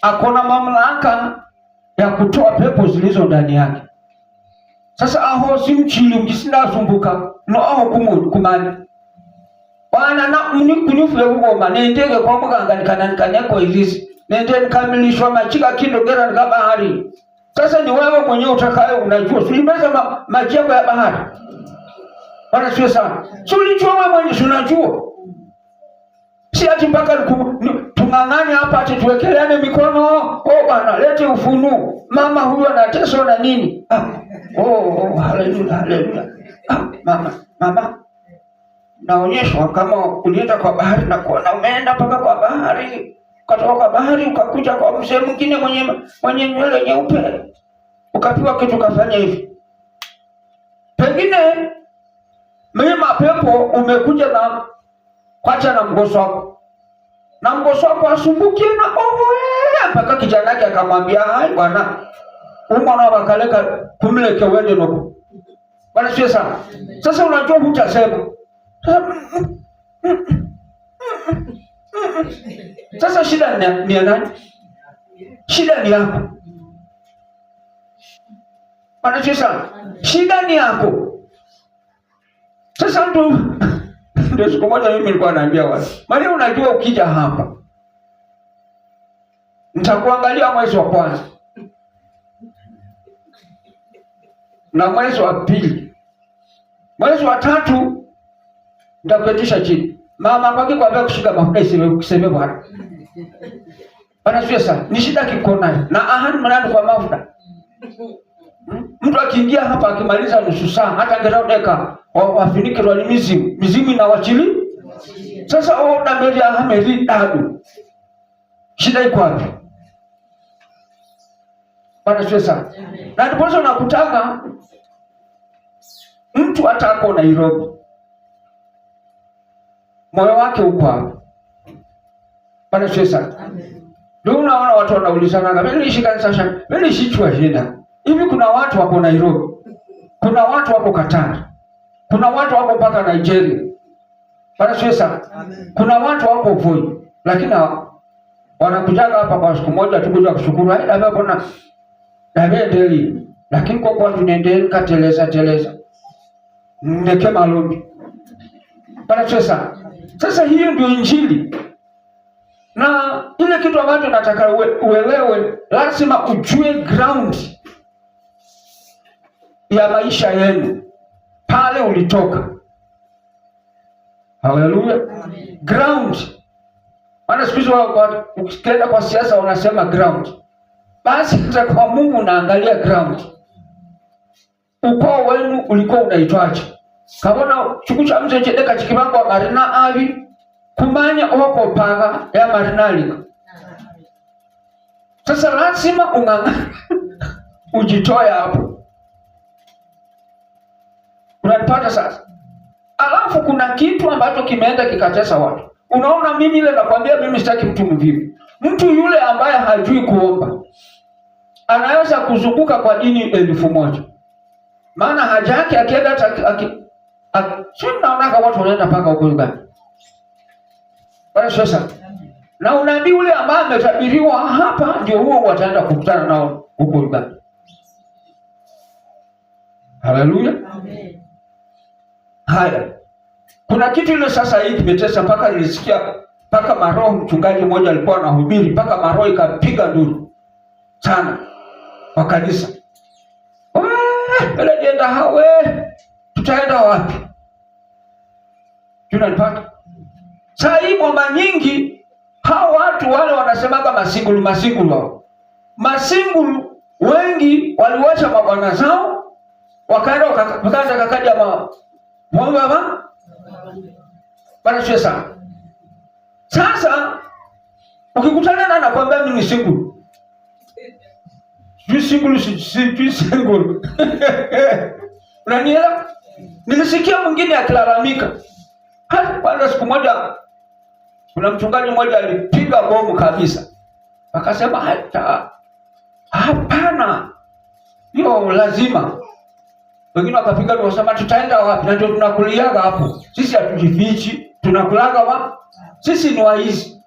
Akona mamlaka ya kutoa pepo zilizo ndani yake. Sasa aho si mchili mjisindasumbuka no aho kumani bwana na mni kunyufule kugoma nendege kwa muganga nikananikanyako ilisi nende nikamilishwa machika kindogera nika bahari. Sasa ni wewe mwenyewe utakayo, unajua sulimeza maji yako ya bahari. Bwana sio sana. Sulijua wewe mwenyewe unajua. Si ati mpaka tung'ang'ane hapa ati tuwekeleane mikono. Oh bwana, lete ufunuo. Mama huyu anateswa na nini? Ah, oh, oh, haleluya, haleluya. Ah, mama, mama. Naonyeshwa kama ulienda kwa bahari na kuona umeenda mpaka kwa bahari. Ukatoka kwa bahari ukakuja kwa mzee mwingine mwenye nywele nyeupe. Ukapewa kitu ukafanya hivi. Pengine mimi mapepo umekuja na kwacha na mgoso wako. Na mgoso wako asumbukie na owe mpaka kijana yake akamwambia hai bwana. Umwana wakaleka kumleke wende noko. Bwana sio sana. Sasa unajua hutasema. Sasa shida ni ya nani? Shida ni yako. Bwana sio sana. Shida ni yako. Sasa mtu ndio siku moja mimi nilikuwa naambia watu, Maria, unajua ukija hapa nitakuangalia mwezi wa kwanza na mwezi wa pili, mwezi wa tatu nitakuketisha chini. Mama kwake kwambia kushika mafuta isiwe kuseme bwana. Bwana sio sana. Ni shida kiko nayo. Na ahani mradi kwa mafuta. Mtu akiingia hapa akimaliza nusu saa hata angetaka dakika wafinike ni mizimu. Mizimu inawachili. Sasa wao na meli ya meli dadu. Shida iko wapi? Bwana sio sana. Na ndipo nakutaka mtu hata ako Nairobi, moyo wake uko hapo. Bwana sio sana. Ndio unaona watu wanaulizana, mimi niishi kanisa shaka, mimi niishi chua jina. Hivi kuna watu wako Nairobi, kuna watu wako Qatar, kuna watu wako mpaka Nigeria. Bwana sio sana. Kuna watu wako Voi, lakini wanakujaga hapa kwa siku moja tu kuja kushukuru. Hai labda bona ndeli, lakini kwa kwa tunaendelea kateleza teleza. Ndeke malombi. Bwana sio sana. Sasa hiyo ndio Injili. Na ile kitu ambacho nataka uelewe, lazima ujue ground ya maisha yenu pale ulitoka. Haleluya. Ground. Maana siku hizi ukienda kwa siasa wanasema ground. Basi hata kwa Mungu unaangalia ground. Ukoo wenu ulikuwa unaitwaje? Kabona chukucha mzee chedeka chikibango marina abi kumanya oko paga ya marina. Sasa lazima ung'ang'ane ujitoe hapo. Unanipata sasa? Alafu kuna kitu ambacho kimeenda kikatesa watu. Unaona, mimi ile nakwambia, mimi sitaki mtu mvivu. Mtu yule ambaye hajui kuomba anaweza kuzunguka kwa dini 1000. Maana haja yake akienda hata si mnaonaka watu wanaenda mpaka huko Uganda. Bwana sasa. Na unabii ule ambao ametabiriwa hapa ndio huo wataenda kukutana nao huko Uganda. Haleluya. Amen. Haya. Kuna kitu ile sasa hii kimetesa mpaka nilisikia mpaka maroho, mchungaji mmoja alikuwa anahubiri mpaka maroho ikapiga nduru sana kwa kanisa. Wewe jenda hawe, tutaenda wapi? Tunalipata. Saa hii bomba nyingi hao watu wale wanasemaga masingulu, masingulu hao. Masingulu wengi waliwacha mabwana zao wakaenda wakaanza kakaja ma baba. Bwana sio sana. Sasa ukikutana na anakuambia mimi ni single. Sijui single, sijui single. Unanielewa? Nilisikia mwingine akilalamika. Kwanza siku moja kuna mchungaji mmoja alipiga bomu kabisa. Akasema hata hapana. Hiyo lazima. Wengine wakapiga wakasema tutaenda wapi? Na ndio tunakuliaga hapo. Sisi hatujifichi, tunakulaga wa? Sisi ni waizi.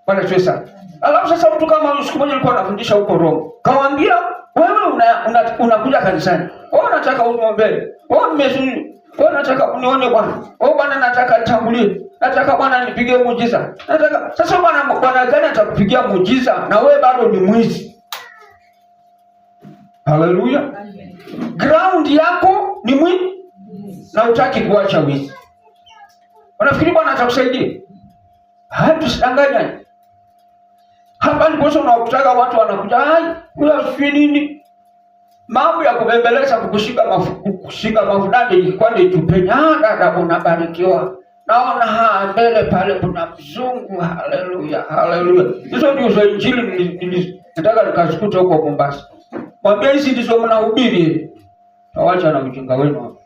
Bwana Yesu sana. Alafu sasa mtu kama huyu, siku moja alikuwa anafundisha huko Roma. Kawaambia wewe unakuja kanisani. Wewe unataka uniombee. Wewe nimesuni. Wewe unataka unione Bwana. Wewe Bwana nataka nitangulie. Nataka Bwana nipigie muujiza. Nataka sasa Bwana, Bwana gani atakupigia muujiza na wewe bado ni mwizi? Haleluya. Ground yako ni mwizi na utaki kuacha wizi. Unafikiri Bwana atakusaidia? Haya, tusidanganyane. Hapa ndipo unakutaka watu wanakuja, ai, huyo sijui nini. Mambo ya kubembeleza kukushika mafu, kukushika mafudani kwani tupenya. Ah, dada unabarikiwa. Naona ha mbele pale kuna mzungu. Haleluya, haleluya. Hizo ndio injili nataka nikazikuta huko Mombasa. Mwambie hizi ndizo mnahubiri. Tawacha na ujinga wenu hapo.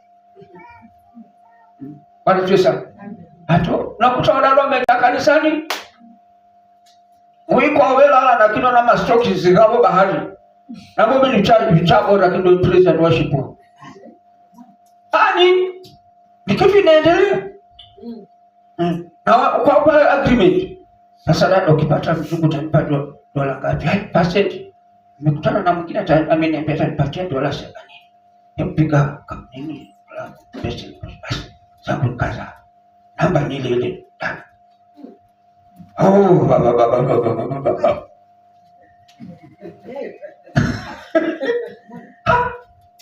Bwana Yesu sana. Hato nakuta wadada wameenda kanisani. Wiko welala na kino na mastoki zigabo bahari. Nabo bini chabo na kindo praise and worship. Ani ni kitu inaendelea. Na kwa kwa agreement. Sasa dada ukipata mzungu utanipa dola ngapi? Hai percent. Nimekutana na mwingine ameniambia atanipatia $70. Nimpiga nini? Pesa basi. Zangu kaza. Namba ni ile ile. Oh, baba baba baba baba baba.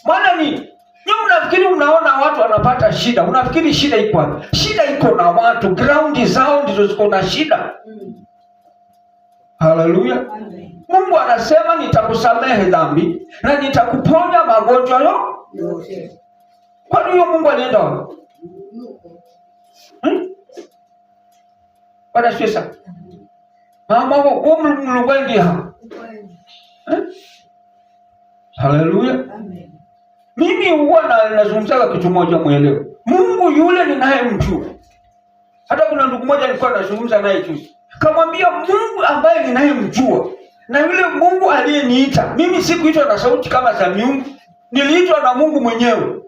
Maana ni nyinyi mnafikiri unaona watu wanapata shida, unafikiri shida iko wapi? Shida iko na watu, ground zao ndizo ziko na shida. Haleluya. Mungu anasema nitakusamehe dhambi na nitakuponya magonjwa yote. Kwani huyo Mungu alienda wapi? Bwana Yesu. Mama wo Mulungu ha. Haleluya. Mimi huwa nazungumzaga kitu moja mwelewe. Mungu yule ninayemjua. Hata kuna ndugu mmoja nilikuwa nazungumza naye juzi. Kamwambia Mungu ambaye ninayemjua na yule Mungu aliyeniita. Mimi sikuitwa na sauti kama za miungu. Niliitwa na Mungu mwenyewe.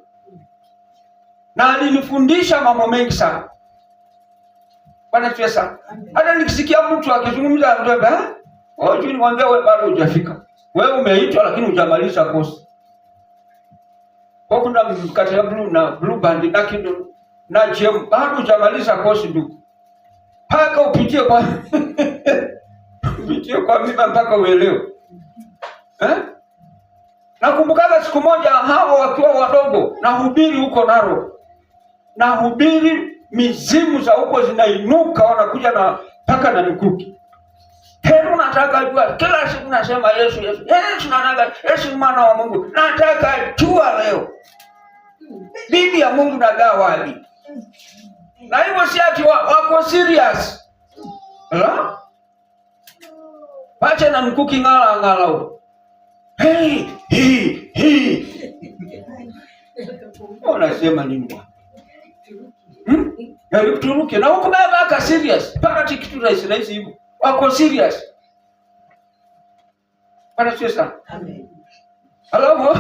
Na alinifundisha mambo mengi sana. Bwana Yesu sana. Hata nikisikia mtu akizungumza anambia, "Ah, wewe tu nimwambia wewe bado hujafika. Wewe umeitwa lakini hujamaliza kosi." Kwa kuna mkate ya blue na blue band na kindo na gem bado hujamaliza kosi ndugu. Paka upitie kwa upitie kwa mimba mpaka uelewe. Eh? Nakumbukaga siku moja hao wakiwa wadogo nahubiri huko Narok. Nahubiri mizimu za huko zinainuka wanakuja na paka na mikuki. Heru nataka jua kila siku nasema Yesu Yesu. Yesu nataka Yesu mwana wa Mungu. Nataka jua leo. Bibi ya Mungu nagaa wapi? Na hivyo si ati wako serious. La? Pacha na mkuki ngala ngala. Hey, hey, hey. Unasema nini bwana? Yaani turuke na huko baba aka serious. Paka kitu rahisi rahisi hivyo. Wako serious. Bwana sio sana. Amen. Alafu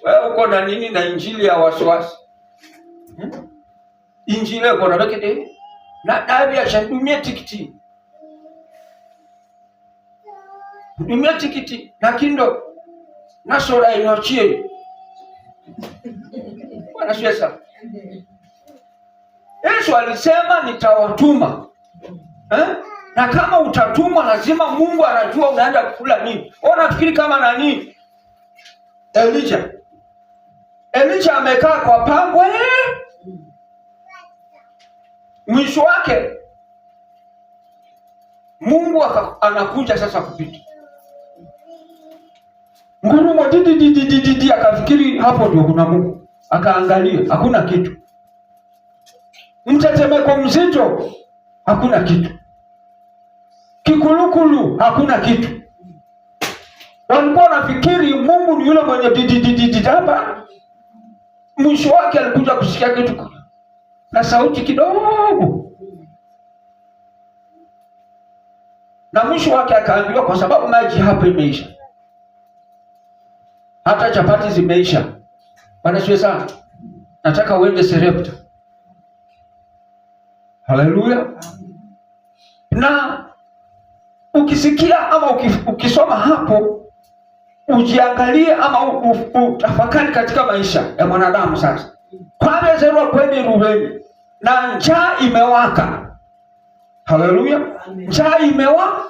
wewe uko na nini na injili ya wasiwasi? Injili uko na rekete na dabi ya shandumia tikiti. Dumia tikiti na kindo na sora inochie. Bwana sio sana. Yesu alisema nitawatuma. Eh? Na kama utatumwa lazima Mungu anajua unaenda kukula nini. Wewe unafikiri kama nani? Elijah. Elijah amekaa kwa pangwe. Mwisho wake Mungu anakuja sasa kupita. Ngurumo di di di di di akafikiri hapo ndio kuna Mungu. Akaangalia hakuna kitu. Mtetemeko mzito hakuna kitu. Kikulukulu hakuna kitu. Walikuwa wanafikiri Mungu ni yule mwenye di di di di hapa. Mwisho wake alikuja kusikia kitu na sauti kidogo. Na mwisho wake akaambiwa kwa sababu maji hapa imeisha. Hata chapati zimeisha. Bwana siwe sana. Nataka uende Serepta. Haleluya. Na ukisikia ama ukisoma hapo ujiangalie ama utafakari katika maisha ya mwanadamu sasa. Kwamezerwa kweni Rubeni na njaa imewaka. Haleluya. Njaa imewaka.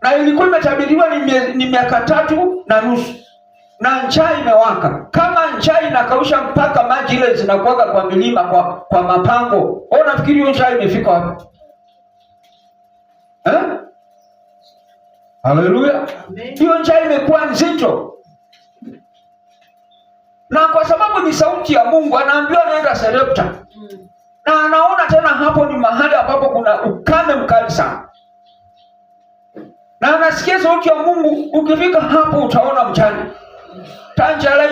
Na ilikuwa imetabiriwa ni miaka 3.5. Na njaa imewaka. Kama njaa inakausha mpaka maji ile zinakuwaga kwa milima kwa mapango. Wewe unafikiri hiyo njaa imefika wapi? Eh? Haleluya. Hiyo njaa imekuwa nzito. Na kwa sababu ni sauti ya Mungu, anaambiwa nenda Sarepta. Na anaona tena hapo ni mahali ambapo kuna ukame mkali sana. Na anasikia sauti ya Mungu, ukifika hapo utaona mjane. Tanjala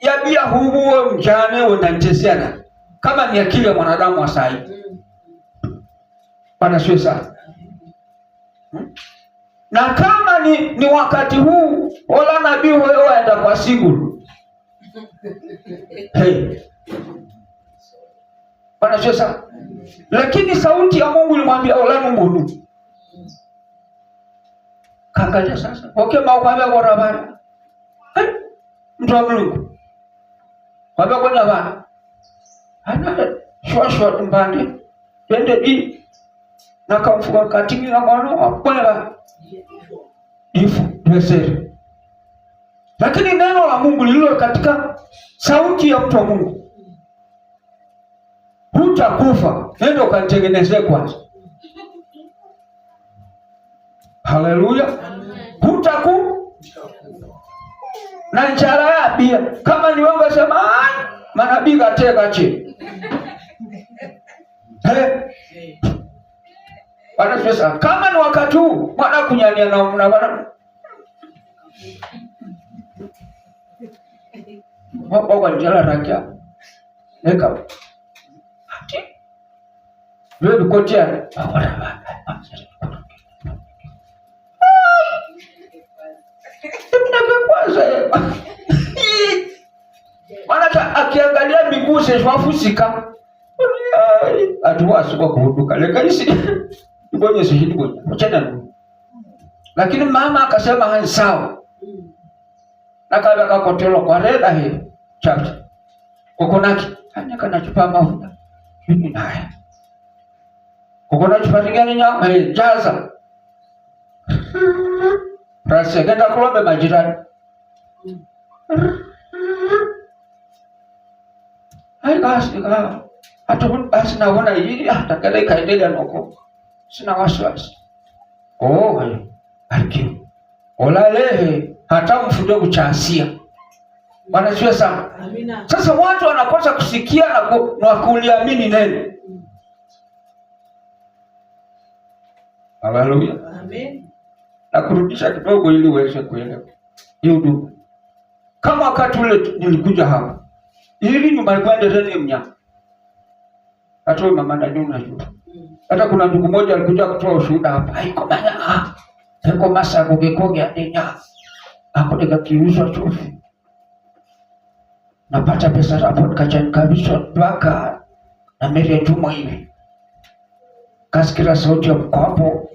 ya bia huo mjane unanitesiana. Kama ni akili ya mwanadamu wa saa hii. Bwana sio sana. Na kama ni wakati huu wala nabii huyo aenda kwa single. Hey. Bwana sio sana. Lakini sauti ya Mungu ilimwambia olanu mulu. Kaangalia sasa. Okay, makwambia kwa rabana. Hey, mtu wa Mungu. Kwambia kwa rabana. Ana shwa shwa tumbande. Twende di. Na kamfuka katini na mwana wa kwela. Ifu dwesere. Lakini neno la Mungu lililo katika sauti ya mtu wa Mungu. Hutakufa. Nenda ukanitengenezee kwanza. Haleluya. Hutaku na njara ya bia. Kama ni wangu sema manabii kateka che. Hey. Bwana sasa kama ni wakati huu mwana kunyania na mna bwana. Hapo kwa njala rakia. Neka. Ati. Wewe bikotia. Bwana. Maana akiangalia miguu seshwafusika. Atuwa kuhuduka. Leka isi. Ibonye sihidi bonye. Achana. Lakini mama akasema hai sawa. Na kaza kakotelo kwa reda hii. Chapter. Kokonaki. Hanya kana chupa mafuta. Hini naye. Kokona chupa tingani nyama hey, jaza. Rasi kenda kulombe majirani. Hai kasi ka. Hata basi naona hii hata kale kaendelea noko. Sina wasiwasi. Oh, barikiwa. Olalehe hata mfude kuchasia. Bwana siwe sana. Amina. Sasa watu wanakosa kusikia na kuliamini neno. Haleluya. Amen. Na kurudisha kidogo ili uweze kuelewa. Hiyo huduma. Kama wakati ule nilikuja hapa. Ili nyumbani kwenda tena mnyama. Hata wewe mama ndio unajua. Hata kuna ndugu mmoja alikuja kutoa ushuhuda hapa. Haiko bana. Haiko masa kugekoge adenya. Hapo nikakiuzwa chofi. Napata pesa hapo nikachanikabishwa mpaka na mere tumo hivi. Kasikira sauti ya mkwapo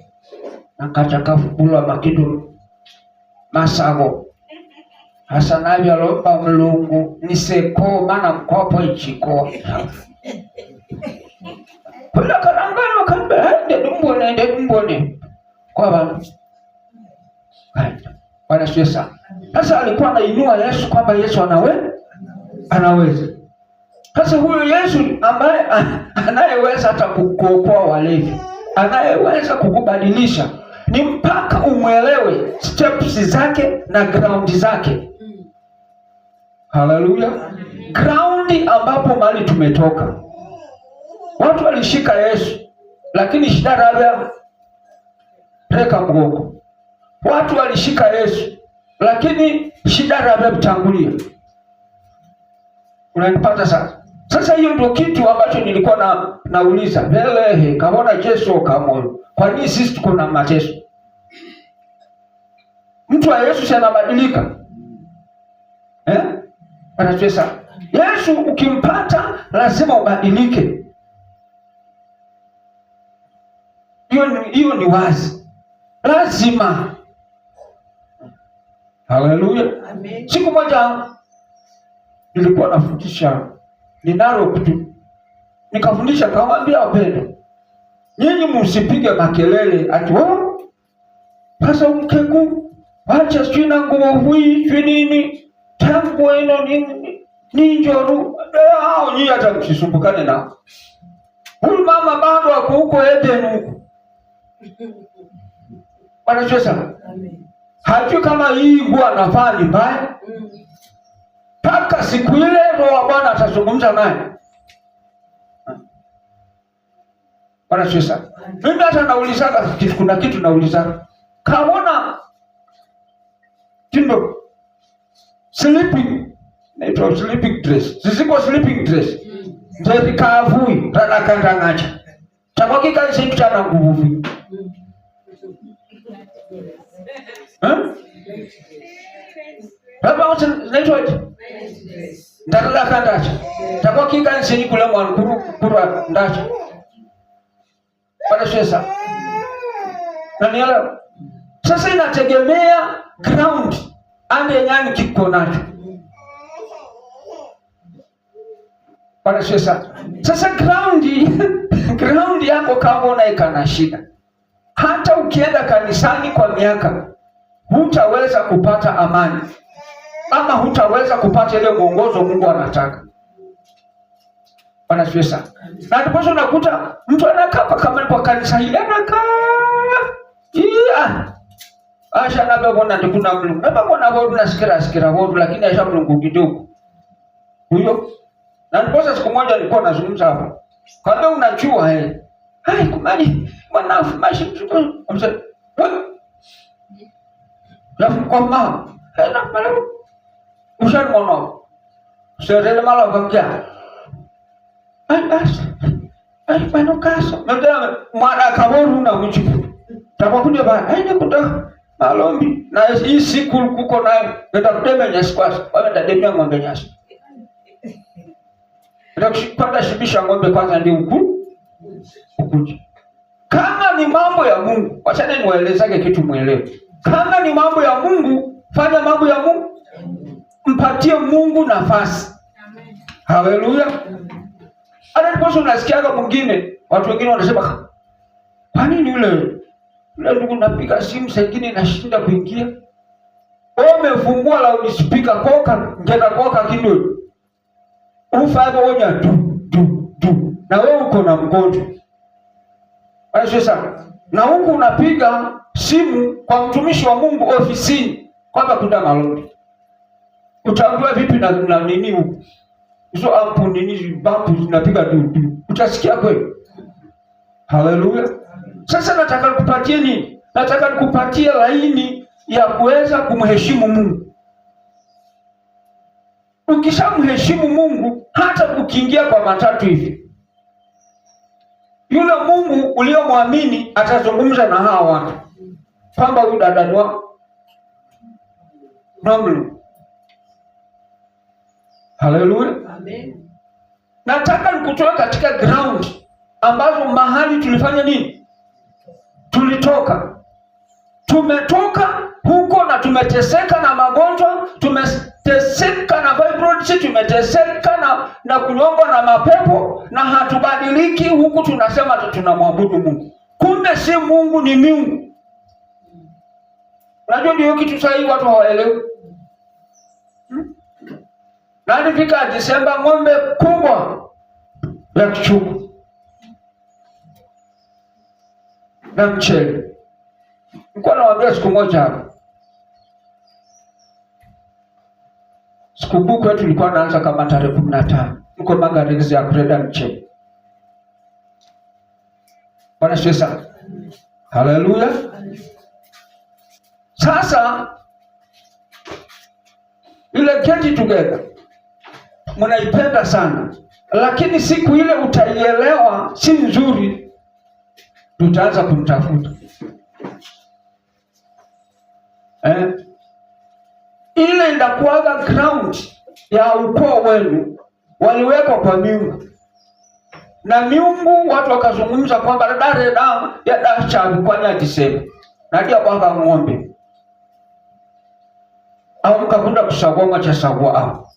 na kachakafubulwa makidu masago. Hasa navyo alomba Mlungu niseko maana mkwapo ichiko. Kuna karangano kambe ende dumbone ende dumbone. Kwa bana. Bwana siwe sana. Sasa alikuwa anainua Yesu kwamba Yesu anaweza. Sasa huyu Yesu ambaye anayeweza hata kuokoa walevi, anayeweza kukubadilisha, ni mpaka umwelewe steps zake na ground zake. Haleluya. Ground ambapo mahali tumetoka. Watu walishika Yesu, lakini shida rabia reka mgongo. Watu walishika Yesu, lakini shida rabia mtangulia. Unanipata sasa? Sasa hiyo ndio kitu ambacho nilikuwa nauliza. Mbele kaona Yesu kamoyo. Kwa nini sisi tuko na mateso? Mtu wa Yesu si anabadilika? Eh? Anachesa. Yesu ukimpata lazima ubadilike. Hiyo ni wazi, lazima. Haleluya. Amen. Siku moja nilikuwa nafundisha ninalo kitu, nikafundisha kawaambia, wapendwa, nyinyi msipige makelele ati oh, sasa mkeku wacha sijui na nguo hui sijui nini tangu ino nini ninjoru hao, nyinyi hata msisumbukane nao. Huyu mama bado ako huko Eden huko. Bwana sana. Amen. Hajui kama hii nguo anavaa ni mbaya. Mpaka siku ile Roho wa Bwana atazungumza naye. Bwana sana. Mimi hata naulizaga kitu, kuna kitu naulizaga. Kaona tindo sleeping naitwa sleeping dress. Zisiko sleeping dress. Nzerikavui radakandang'acha takwakika sintu chana nguvuvi naitwaje ndaradakandacha takwakika nsinyi kule mwana kuru kurwa ndacha panaswesa nanielewa. Sasa inategemea ground ande nyani kiko nacho. Bwana sana. Sasa ground ground yako kama unaika na shida, hata ukienda kanisani kwa miaka hutaweza kupata amani ama hutaweza kupata ile mwongozo Mungu anataka. Bwana sana. Na ndipo unakuta mtu anakaa kama kwa kanisa hili anakaa iya asha nabebona ndikuna Mulungu nabebona bodu nasikira sikira bodu lakini asha Mulungu kidogo huyo. Na ndiposa siku moja nilikuwa nazungumza hapo, kwamba unajua eh, hai kumani mwanafu mashi mzuko amsa lafu kwa ma na mala ushan mono serele mala bangja ai bas ai pano kaso mimi mwana kaboru na uchipu takwakuja ba ai nikuta malombi na hii siku kuko nayo nenda kudema nyasi kwasa wame ndademia ng'ombe nyasi nenda kupata shibisha ng'ombe kwanza ndio huku ukuja. Kama ni mambo ya Mungu, wachane niwaelezage kitu mwelewe. Kama ni mambo ya Mungu, fanya mambo ya Mungu, mpatie Mungu nafasi. Amen. Haleluya. Hata ndiposa unasikiaga mwingine, watu wengine wanasema kwa nini yule yule ndugu napiga simu saa ingine nashinda kuingia. Wewe umefungua loudspeaker koka ngenda koka kidogo. Ufa hapo onya du du du. Na wewe uko na mgonjwa. Sasa na huku unapiga simu kwa mtumishi wa Mungu ofisini kwamba kuna malombi. Utaambiwa vipi na nini huku? Hizo ampu nini bampu zinapiga du du. Utasikia kweli? Haleluya. Sasa nataka nikupatie nini? Nataka nikupatie laini ya kuweza kumheshimu Mungu. Ukishamheshimu Mungu, hata ukiingia kwa matatu hivi, yule Mungu uliyomwamini atazungumza na hawa watu kwamba huyu dada ni wa Mungu. Haleluya. Amen. Nataka nikutoe katika ground ambazo mahali tulifanya nini? Tulitoka. Tumetoka huko na tumeteseka na magonjwa, tumeteseka na fibroids, tumeteseka na kunyongwa na mapepo na hatubadiliki, huku tunasema tunamwabudu Mungu. Kumbe si Mungu, ni miungu. Unajua ndio kitu sahihi watu hawaelewi. Na nilifika Disemba ng'ombe kubwa ya kichungu na mchele. Nilikuwa nawaambia siku moja hapa. Sikukuu kwetu ilikuwa naanza kama tarehe 15. Niko magharibi ya kureda mchele. Bwana asifiwe sana. Haleluya. Sasa ile get together mnaipenda sana, lakini siku ile utaielewa si nzuri, tutaanza kumtafuta. Ile inakuwaga ground ya ukoo wenu, waliwekwa kwa miungu. Na miungu watu wakazungumza kwamba dare da ya da kwani atisema nadia kwamba ng'ombe au mkakunda kusagua mwachasagua au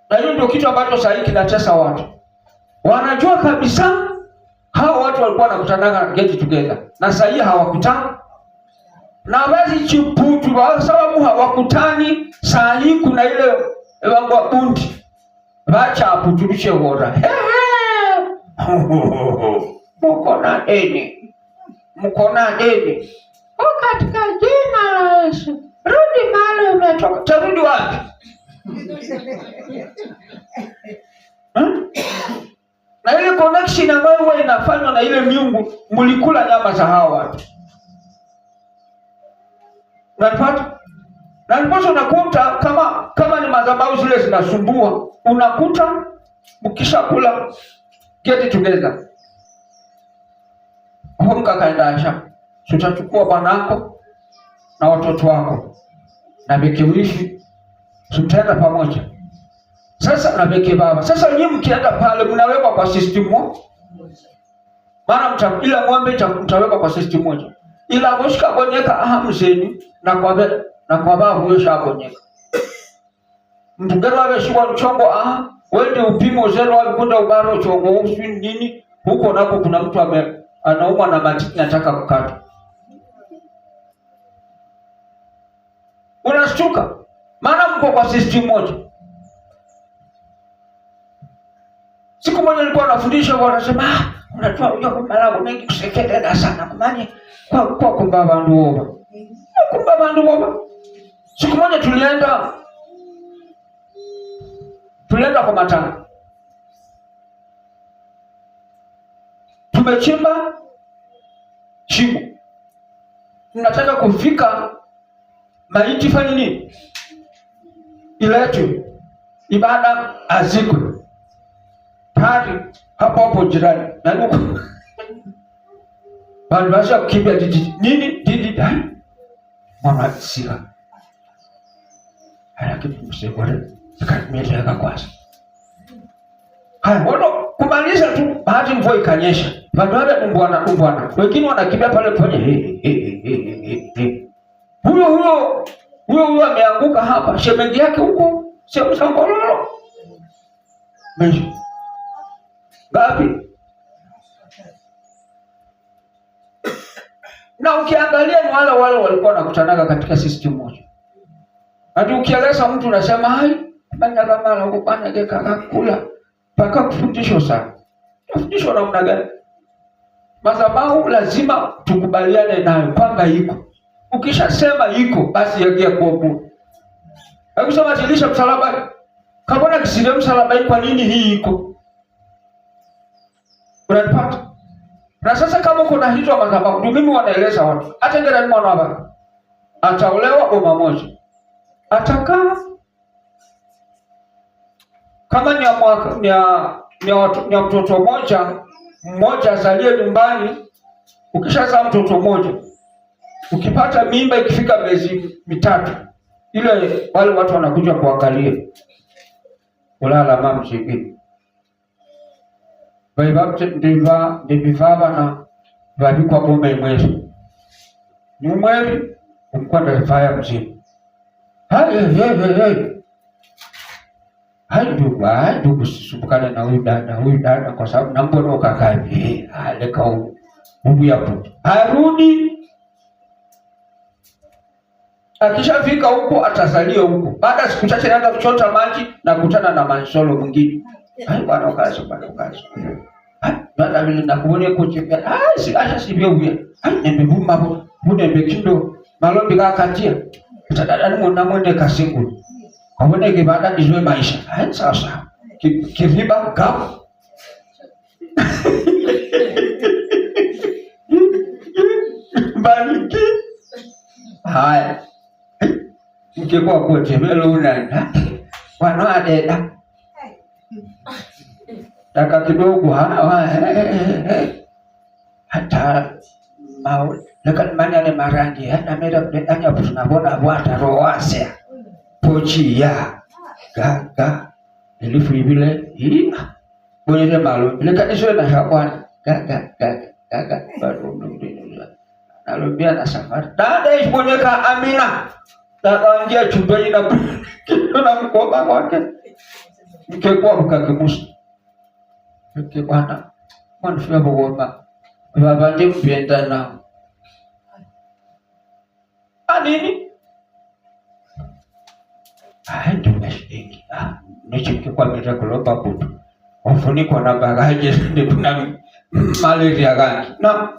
na hiyo ndio kitu ambacho sasa hivi kinatesa watu. Wanajua kabisa hao watu walikuwa wanakutana get together, na sasa hivi hawakutani na wazi chiputu kwa sababu hawakutani. Saa hii kuna ile wangwa bundi vacha aputulishe hora mko na deni, mko na deni katika jina la Yesu, rudi mahali umetoka. Tarudi wapi? Hmm? Na ile connection ambayo huwa inafanywa na ile miungu, mlikula nyama za hawa watu. Unanipata? Na ndiposa unakuta kama ni madhabahu zile zinasumbua, unakuta mkishakula get together. Hapo mkakaendasha. Tutachukua bwanako na watoto wako na bekewishi tutaenda pamoja. Sasa na beke baba. Sasa nyinyi mkienda pale mnawekwa kwa system moja. Maana ila ng'ombe mtawekwa kwa system moja. Ila goshika bonyeka aha mzeni na kwa be, na kwa baba huyo shabonyeka. Mtugero abe shikwa mchongo aha wende upimo zero walikunda ubaro chongo uswi nini huko nako kuna mtu anaumwa na matiti nataka kukata. Unashtuka. Maana mko kwa system moja. Siku moja nilikuwa nafundisha wanasema ah, unajua unajua kumalago mengi kusekelera sana kumanye kwa kumba bandu woba. Kumba bandu woba. Siku moja tulienda kwa matanga. Tumechimba shimo. Tunataka kufika maiti fanye nini? Iletwe ibada azikwe. Tari hapo hapo jirani. Na huko bali basha kukimbia jiji. Nini? Didi dai. Mwana sira. Lakini msebore zikameleka kwanza. Haya, mbona kumaliza tu bahati mvua ikanyesha. Watu wale umbwana umbwana. Wengine wanakimbia pale kufanya he he he he he. Huyo huyo huyo huyo ameanguka hapa, shemeji yake huko sehemu za Ngororo. Meshi. Ngapi? Na ukiangalia ni wale wale walikuwa wanakutanaga katika system moja. Hadi ukieleza mtu unasema hai banya kama huko bana geka kula paka kufundishwa sana. Kufundishwa namna gani? Madhabahu lazima tukubaliane nayo kwamba iko. Ukishasema iko basi yagia kwa Hakusema tilisha msalaba. Kabona kisirie msalaba kwa nini hii iko? Unanipata? Na sasa kama kuna hizo madhabahu, ndio mimi wanaeleza watu. Hata ngera ni mwana wa ataolewa boma moja. Atakaa kama ni ya mtoto mmoja mmoja azalie nyumbani. Ukishazaa mtoto mmoja, ukipata mimba ikifika miezi mitatu, ile wale watu wanakuja kuangalia ulala mamchiki ndiva ndivivava na vavikwa boma imweri ni umweri umkwenda vaya mzima. Hai hey, hey, hey. Hai ndugu, hai ndugu, sisumbukane na huyu dada kwa sababu nambona ukakavi aleka huyu hapo. Arudi akishafika huko atasalia huko. Baada ya siku chache naenda kuchota maji na kutana na mansolo mwingine. Hai bwana ukazo, bwana ukazo. Hai bwana vile nakuone kucheka. Hai si acha sivyo huyu. Hai nembe bumba hapo, bunembe kindo malombi kakatia. Tadada ni mwana mwende kasingu. Kabone baada nizwe maisha. Hai sasa. Kiriba gap. Bariki. Haya. Mkikuwa kote melo una. Wanoadeda. Taka kidogo hata mau lekan mana le marangi hana mera anya busna bona bwata roasea pochi ya ga ga elifu ibile Hii bonyeze malo leka iswe na shakwana gaga gaga gaga nalumbia na safari dada isibonyeka amina dada chumbani na na mkoba wake mkekwa mkakimusa mke bwana mwanfika bogoma baba ndi mpenda nao anini ah ndio shilingi ah nichikikwa mira kulomba kutu wafunikwa na bagaje kuna malaria gani na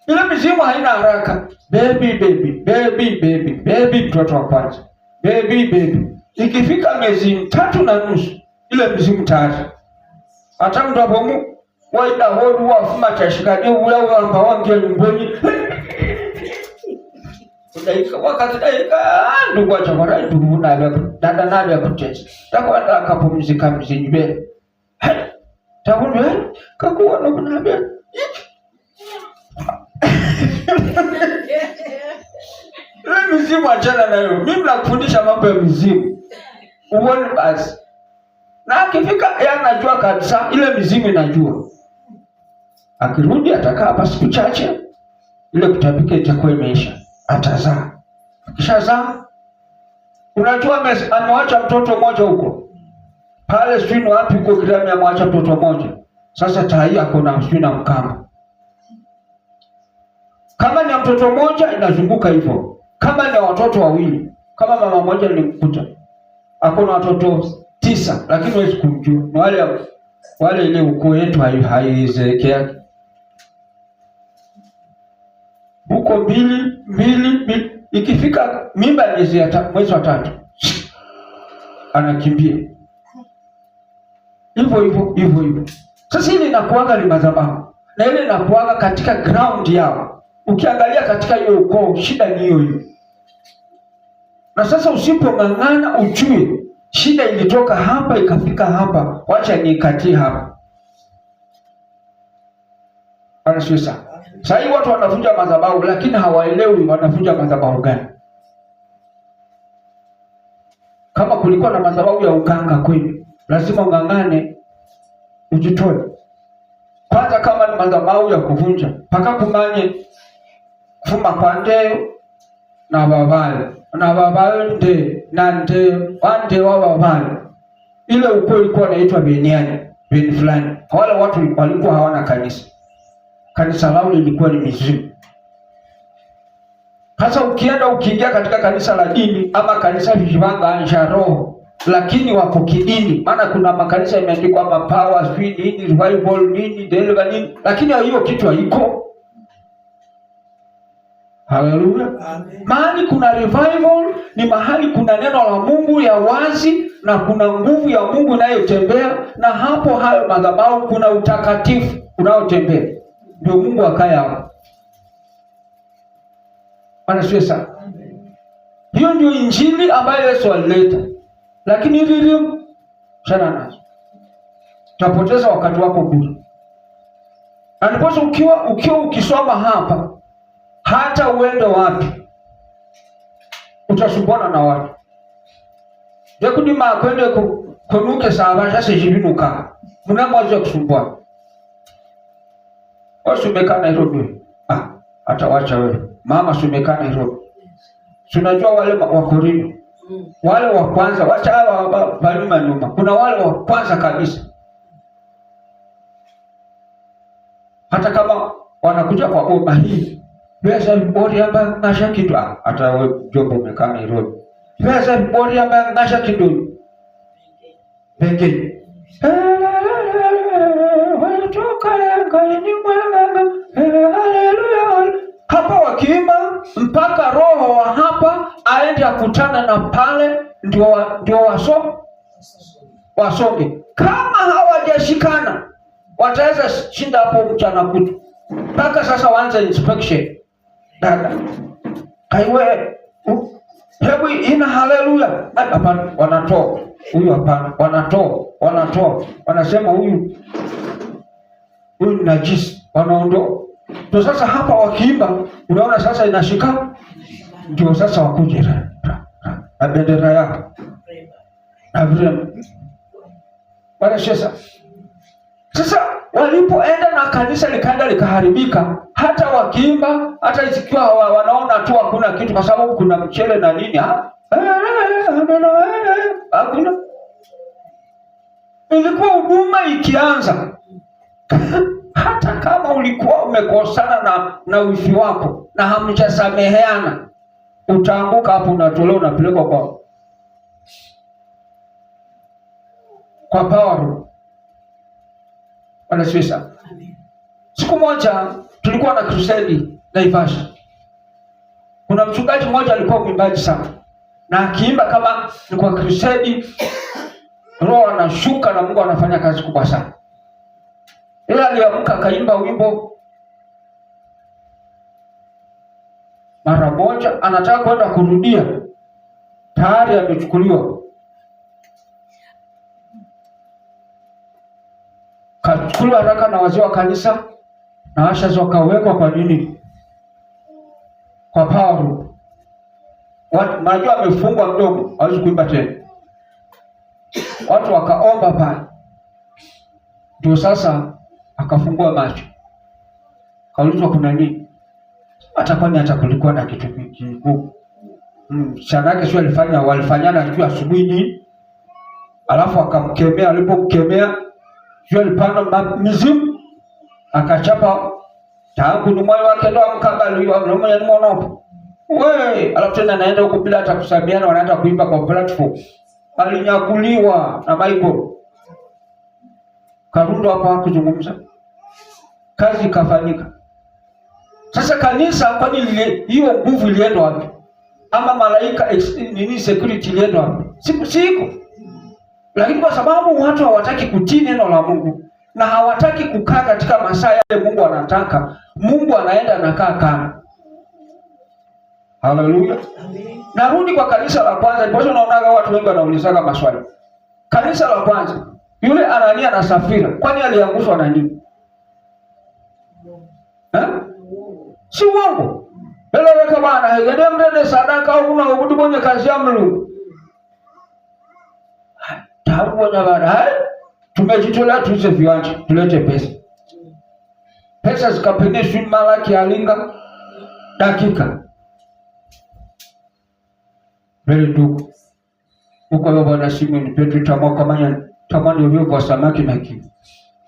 ile mizimu haina haraka. Baby baby baby baby baby, mtoto wa kwanza baby baby, ikifika miezi 3.5 ile mizimu tayari hata mtu apomu waida horu wafuma chashikaje ula wamba wange nyumbani kudaika wakati daika ndugu acha kwa ndugu na dada na ya kucheza takwenda akapumzika mzinyi be takundu kakuwa no kunabia ile mizimu achana nayo. Mimi nakufundisha mambo ya mizimu uone basi, na akifika yeye anajua kabisa ile mizimu inajua. Akirudi atakaa hapa siku chache, ile kutapika itakuwa imeisha, atazaa. Akishazaa, unajua amewacha mtoto mmoja huko pale, sijui ni wapi huko Kirami, amewacha mtoto mmoja. Sasa tai ako na sijui na mkamba. Kama ni mtoto mmoja inazunguka hivyo, kama ni watoto wawili, kama mama mmoja nilimkuta ako na watoto 9, lakini huwezi kumjua. Ni wale ile ukoo yetu haizeekea huko 2 2 2, ikifika mimba mwezi wa 3 anakimbia hivyo hivyo hivyo hivyo. Sasa ile inakuaga ni madhabahu na ile inakuaga katika ground yao. Ukiangalia katika hiyo ukoo shida ni hiyo hiyo. Na sasa usipong'ang'ana ujue shida ilitoka hapa ikafika hapa, wacha nikatie hapa. Bwana asifiwe sana. Sasa hivi watu wanavunja madhabahu lakini hawaelewi wanavunja madhabahu gani. Kama kulikuwa na madhabahu ya uganga kwenu, lazima ung'ang'ane ujitoe. Kwanza kama ni madhabahu ya kuvunja, paka kumanye kufuma kwa ndeyo na babayo na babayo nde na nde wande wa babayo. Ile ukoo ilikuwa inaitwa Beniani, Beni fulani. Wale watu walikuwa hawana kanisa. Kanisa lao lilikuwa ni mizimu. Sasa ukienda ukiingia katika kanisa la dini ama kanisa vijivanga anja roho, lakini wako kidini, maana kuna makanisa imeandikwa hapa power sijui nini revival nini deliver nini, lakini hiyo kitu haiko. Haleluya. Mahali kuna revival ni mahali kuna neno la Mungu ya wazi na kuna nguvu ya Mungu inayotembea, na hapo hayo madhabahu kuna utakatifu unaotembea, ndio Mungu akae hapo. Bwana asifiwe sana. Hiyo ndio injili ambayo Yesu alileta. Lakini hili sana nazo utapoteza wakati wako bure. Na ndiposa ukiwa ukisoma hapa, hata uende wapi utasumbuana na watu. Dekudima kwende kunuke sawa sasa jibinuka. Mnamwaza kusumbua. Wasumeka Nairobi. Ah, atawacha wewe. Mama sumeka Nairobi. Tunajua wale wa Korinto. Wale wa kwanza, wacha hawa wa nyuma nyuma. Kuna wale wa kwanza kabisa. Hata kama wanakuja kwa boma hii, pesa bori hapa ngasha kitu. Ah, hata wewe jombo umekaa Nairobi. Pesa bori hapa ngasha kitu. Pekee. Hapa wakiimba mpaka roho wa hapa aende akutana na pale, ndio wasonge. Kama hawajashikana wataweza shinda hapo mchana kutu. Mpaka sasa waanze inspection. Dada kaiwe hebu ina haleluya. Hapana, wanatoa huyu, hapana, wanatoa, wanasema huyu ni najisi, wanaondoa. Ndio sasa hapa wakiimba, unaona sasa inashika, ndio sasa wakuje na bendera yao na vile. Bwana Yesu. Sasa walipoenda na kanisa likaenda likaharibika, hata wakiimba, hata ikiwa wanaona tu hakuna kitu, kwa sababu kuna mchele na nini, ha? Hakuna. Ilikuwa huduma ikianza hata kama ulikuwa umekosana na wifi wako na hamjasameheana, utaanguka hapo, unatolewa, unapelekwa kwa power. Bwana asifiwe sana. Siku moja tulikuwa na crusade Naivasha. Kuna mchungaji mmoja alikuwa mwimbaji sana, na akiimba kama ni kwa crusade, roho anashuka na Mungu anafanya kazi kubwa sana. Yeye aliamka akaimba wimbo mara moja, anataka kwenda kurudia, tayari amechukuliwa, kachukuliwa haraka na wazee wa kanisa na asha wakawekwa kwa nini? Kwa Paulo. Najua amefungwa mdomo, hawezi kuimba tena. Watu wakaomba pale, ndio sasa akafungua macho, kaulizwa kuna nini? Hata kwani hata kulikuwa na kitu kikuu mchana yake sio, alifanya walifanyana juu asubuhi nini, alafu akamkemea. Alipomkemea sio alipanda mizimu akachapa tangu ni moyo wake ndo amkabali ni mwonopo we, alafu tena naenda huko bila hata kusamiana, wanaenda kuimba kwa platform. Alinyakuliwa na Michael Karundo hapo hakuzungumza, kazi ikafanyika. Sasa kanisa, kwani hiyo nguvu ilienda wapi? Ama malaika nini security ilienda wapi? Siku lakini kwa sababu watu hawataki kutii neno la Mungu na hawataki kukaa katika masaa yale Mungu anataka, Mungu anaenda anakaa kando. Haleluya. Narudi kwa kanisa la kwanza, ndipo unaonaga watu wengi wanaulizaga maswali. Kanisa la kwanza, yule Anania na Safira, kwani aliangushwa na nini? Eh? Si uongo. Beleweka bwana, hegede mrede sadaka una ubudu mwenye kazi ya Mungu. Tabu bwana bwana, tumejitolea tuuze viwanja, tulete pesa. Pesa zikapendeshwa Malaki alinga dakika. Mbele ndugu. Uko baba na Simon Petro tamwaka manya tamani ulio samaki na kiu.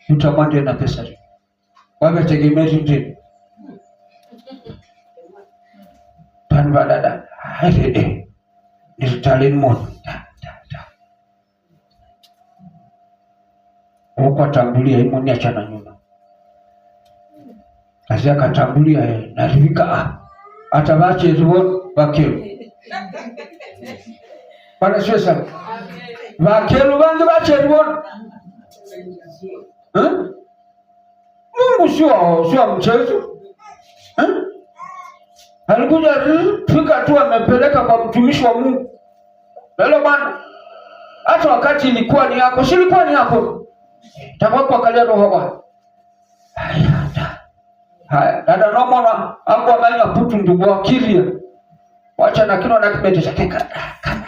Utamani na pesa. Wabe tegemea nje. Tanba dada. Haide. Nilitalin mo. Huko atambulia imoni achana nyuma. Kazi akatambulia narivika atabache zuo bakelu. Bwana siwe sana. Bakelu bangi bache zuo. Eh? Mungu sio mchezo. Eh? Alikuja fika tu amepeleka kwa mtumishi wa Mungu. Lelo bwana. Hata wakati ilikuwa ni yako, si ilikuwa ni yako. Takuwa kwa kalia roho bwana. Haya. Haya, dada nomona hapo amanya putu ndugu wa kilia. Wacha na kino na kibete chake kana kana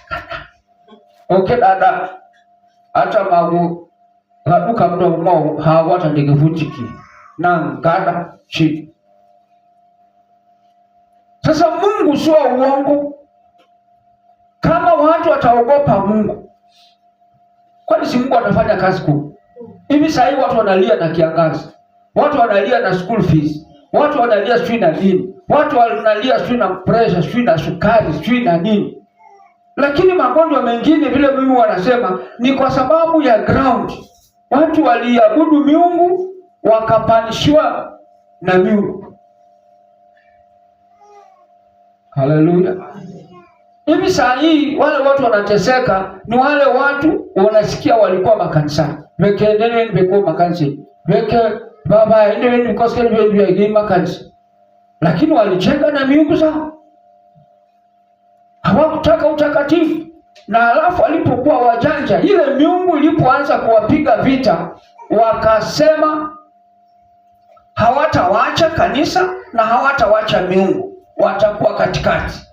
kana. Okay dada. Hata magu haduka mdo mmo hawata ndigivutiki. Na ngada chi. Sasa Mungu sio uongo. Kama watu wataogopa Mungu, kwani si Mungu atafanya kazi kubwa? Hivi sasa hivi watu wanalia na kiangazi, watu wanalia na school fees, watu wanalia sijui na nini, watu wanalia sijui na pressure, sijui na sukari, sijui na nini. Lakini magonjwa mengine vile mimi wanasema ni kwa sababu ya ground. Watu waliabudu miungu wakapanishiwa na miungu. Haleluya. Hivi saa hii wale watu wanateseka ni wale watu wanasikia walikuwa makanisani. Veke nene beko makanisa. Veke baba nene bikoske nene makanisa. Lakini walichenga na miungu zao. Hawakutaka utakatifu. Na alafu walipokuwa wajanja, ile miungu ilipoanza kuwapiga vita, wakasema hawatawacha kanisa na hawatawacha miungu, watakuwa katikati.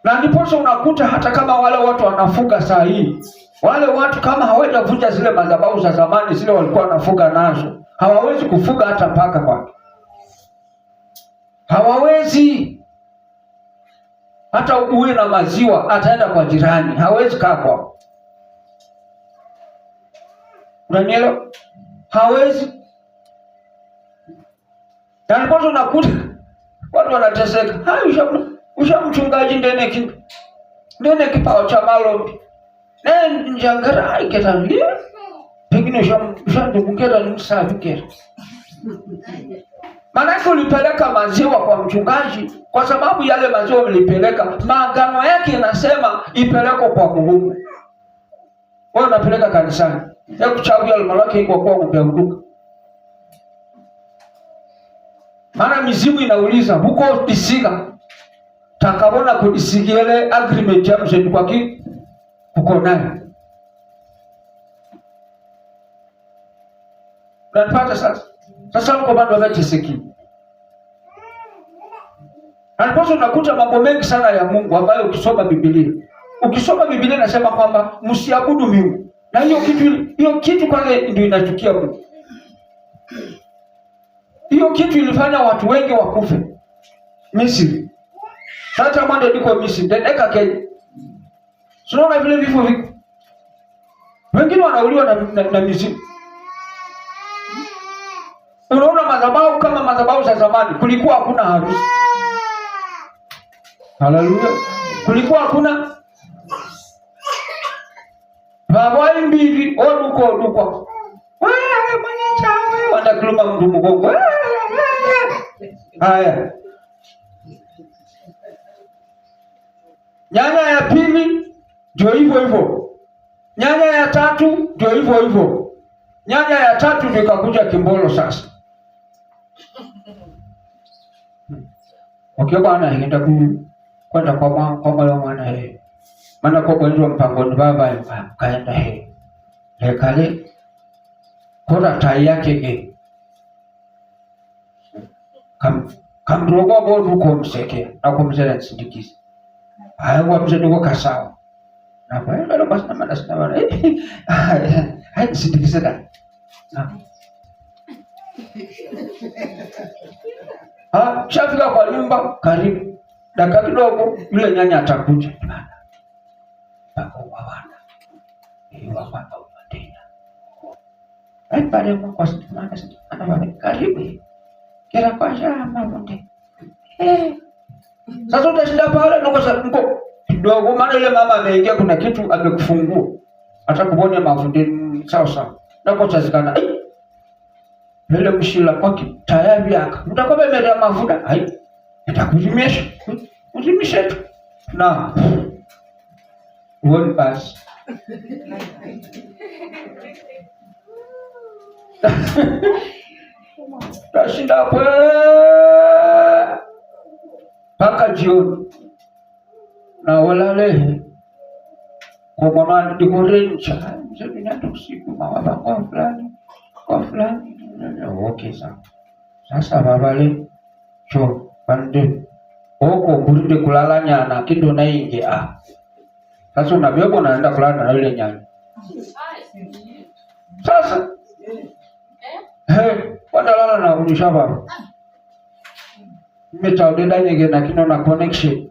Na ndiposa unakuta hata kama wale watu wanafuga saa hii, wale watu kama hawajavunja zile madhabahu za zamani zile walikuwa wanafuga nazo, hawawezi kufuga hata paka kwake, hawawezi. Hata uwe na maziwa ataenda kwa jirani, hawezi kaa kwao. Unanielewa? Hawezi. Na ndiposa unakuta watu wanateseka. Hai, usha mchungaji ndene kipao cha malombi ne njangara aiketa pengine ushandukungera ni msafi Maanake ulipeleka maziwa kwa mchungaji, kwa sababu yale maziwa ulipeleka, maagano yake inasema ipelekwe kwa Mungu. Wewe unapeleka kanisani, yakuchagua almalaki kwa kuwa umeanguka. Maana mizimu inauliza huko disiga takabona kudisigiele agreement ya mzee kwa ki kuko naye. Unanipata sasa? Sasa mko bado wakachisiki. Aliposo unakuta mambo mengi sana ya Mungu ambayo ukisoma Biblia. Ukisoma Biblia inasema kwamba msiabudu miungu. Na hiyo kitu kwanza ndio inachukia Mungu. Hiyo kitu ilifanya watu wengi wakufe Misri. Sasa mwende ndiko Misri, ndeka Kenya. Tunaona vile vifo viko. Wengine wanauliwa na mizimu. Unaona madhabahu kama madhabahu za zamani, kulikuwa hakuna harusi. Haleluya. Kulikuwa hakuna babwai mbili oduko odukwa. Wewe mwenye chawe wanakuluma mtu mgongo. Haya. Nyanya ya pili ndio hivyo hivyo. Nyanya ya tatu ndio hivyo hivyo. Nyanya ya tatu ndio ikakuja kimbolo sasa. Okay, bwana enda ku kwenda kwa mwa kwa mwa mwana he. Maana kwa kwenjwa mpangoni baba kaenda he. Lekale kora tai yake ge. Kam kamrogo bo ruko mseke na kumzera nsindikiza. Hayo kwa mzee nduko kasawa. Na kwa hiyo basi na maana sina maana. Hai nsindikiza da. Na. Ha, shafika kwa nyumba karibu. Dakika kidogo yule nyanya atakuja. Bako wana. Iwa kwa tena. Ai pale kwa maana ana wale karibu. Kila kwa shamba bonde. Eh. Sasa utashinda pale nuko mko kidogo, maana yule mama ameingia, kuna kitu amekufungua. Hata kubonya mafundi sawa sawa. Nako chazikana. Eh. Lele mshila kwa tayari yaka. Mtakuwa mbele mafuta. Hai. Nitakuzimisha. Uzimishe tu. Na one pass. Tashinda kwe mpaka jioni na walalehe kwa mwana ndikurencha mzee usiku mawaba kwa fulani kwa fulani. Okay, sawa. Sasa babale cho pande oko burinde kulala nyana kindo na inge ah. Sasa unabeba unaenda kulala na yule nyanya. Sasa eh wadalala na unisha baba. Mimi nyingi na kino na connection.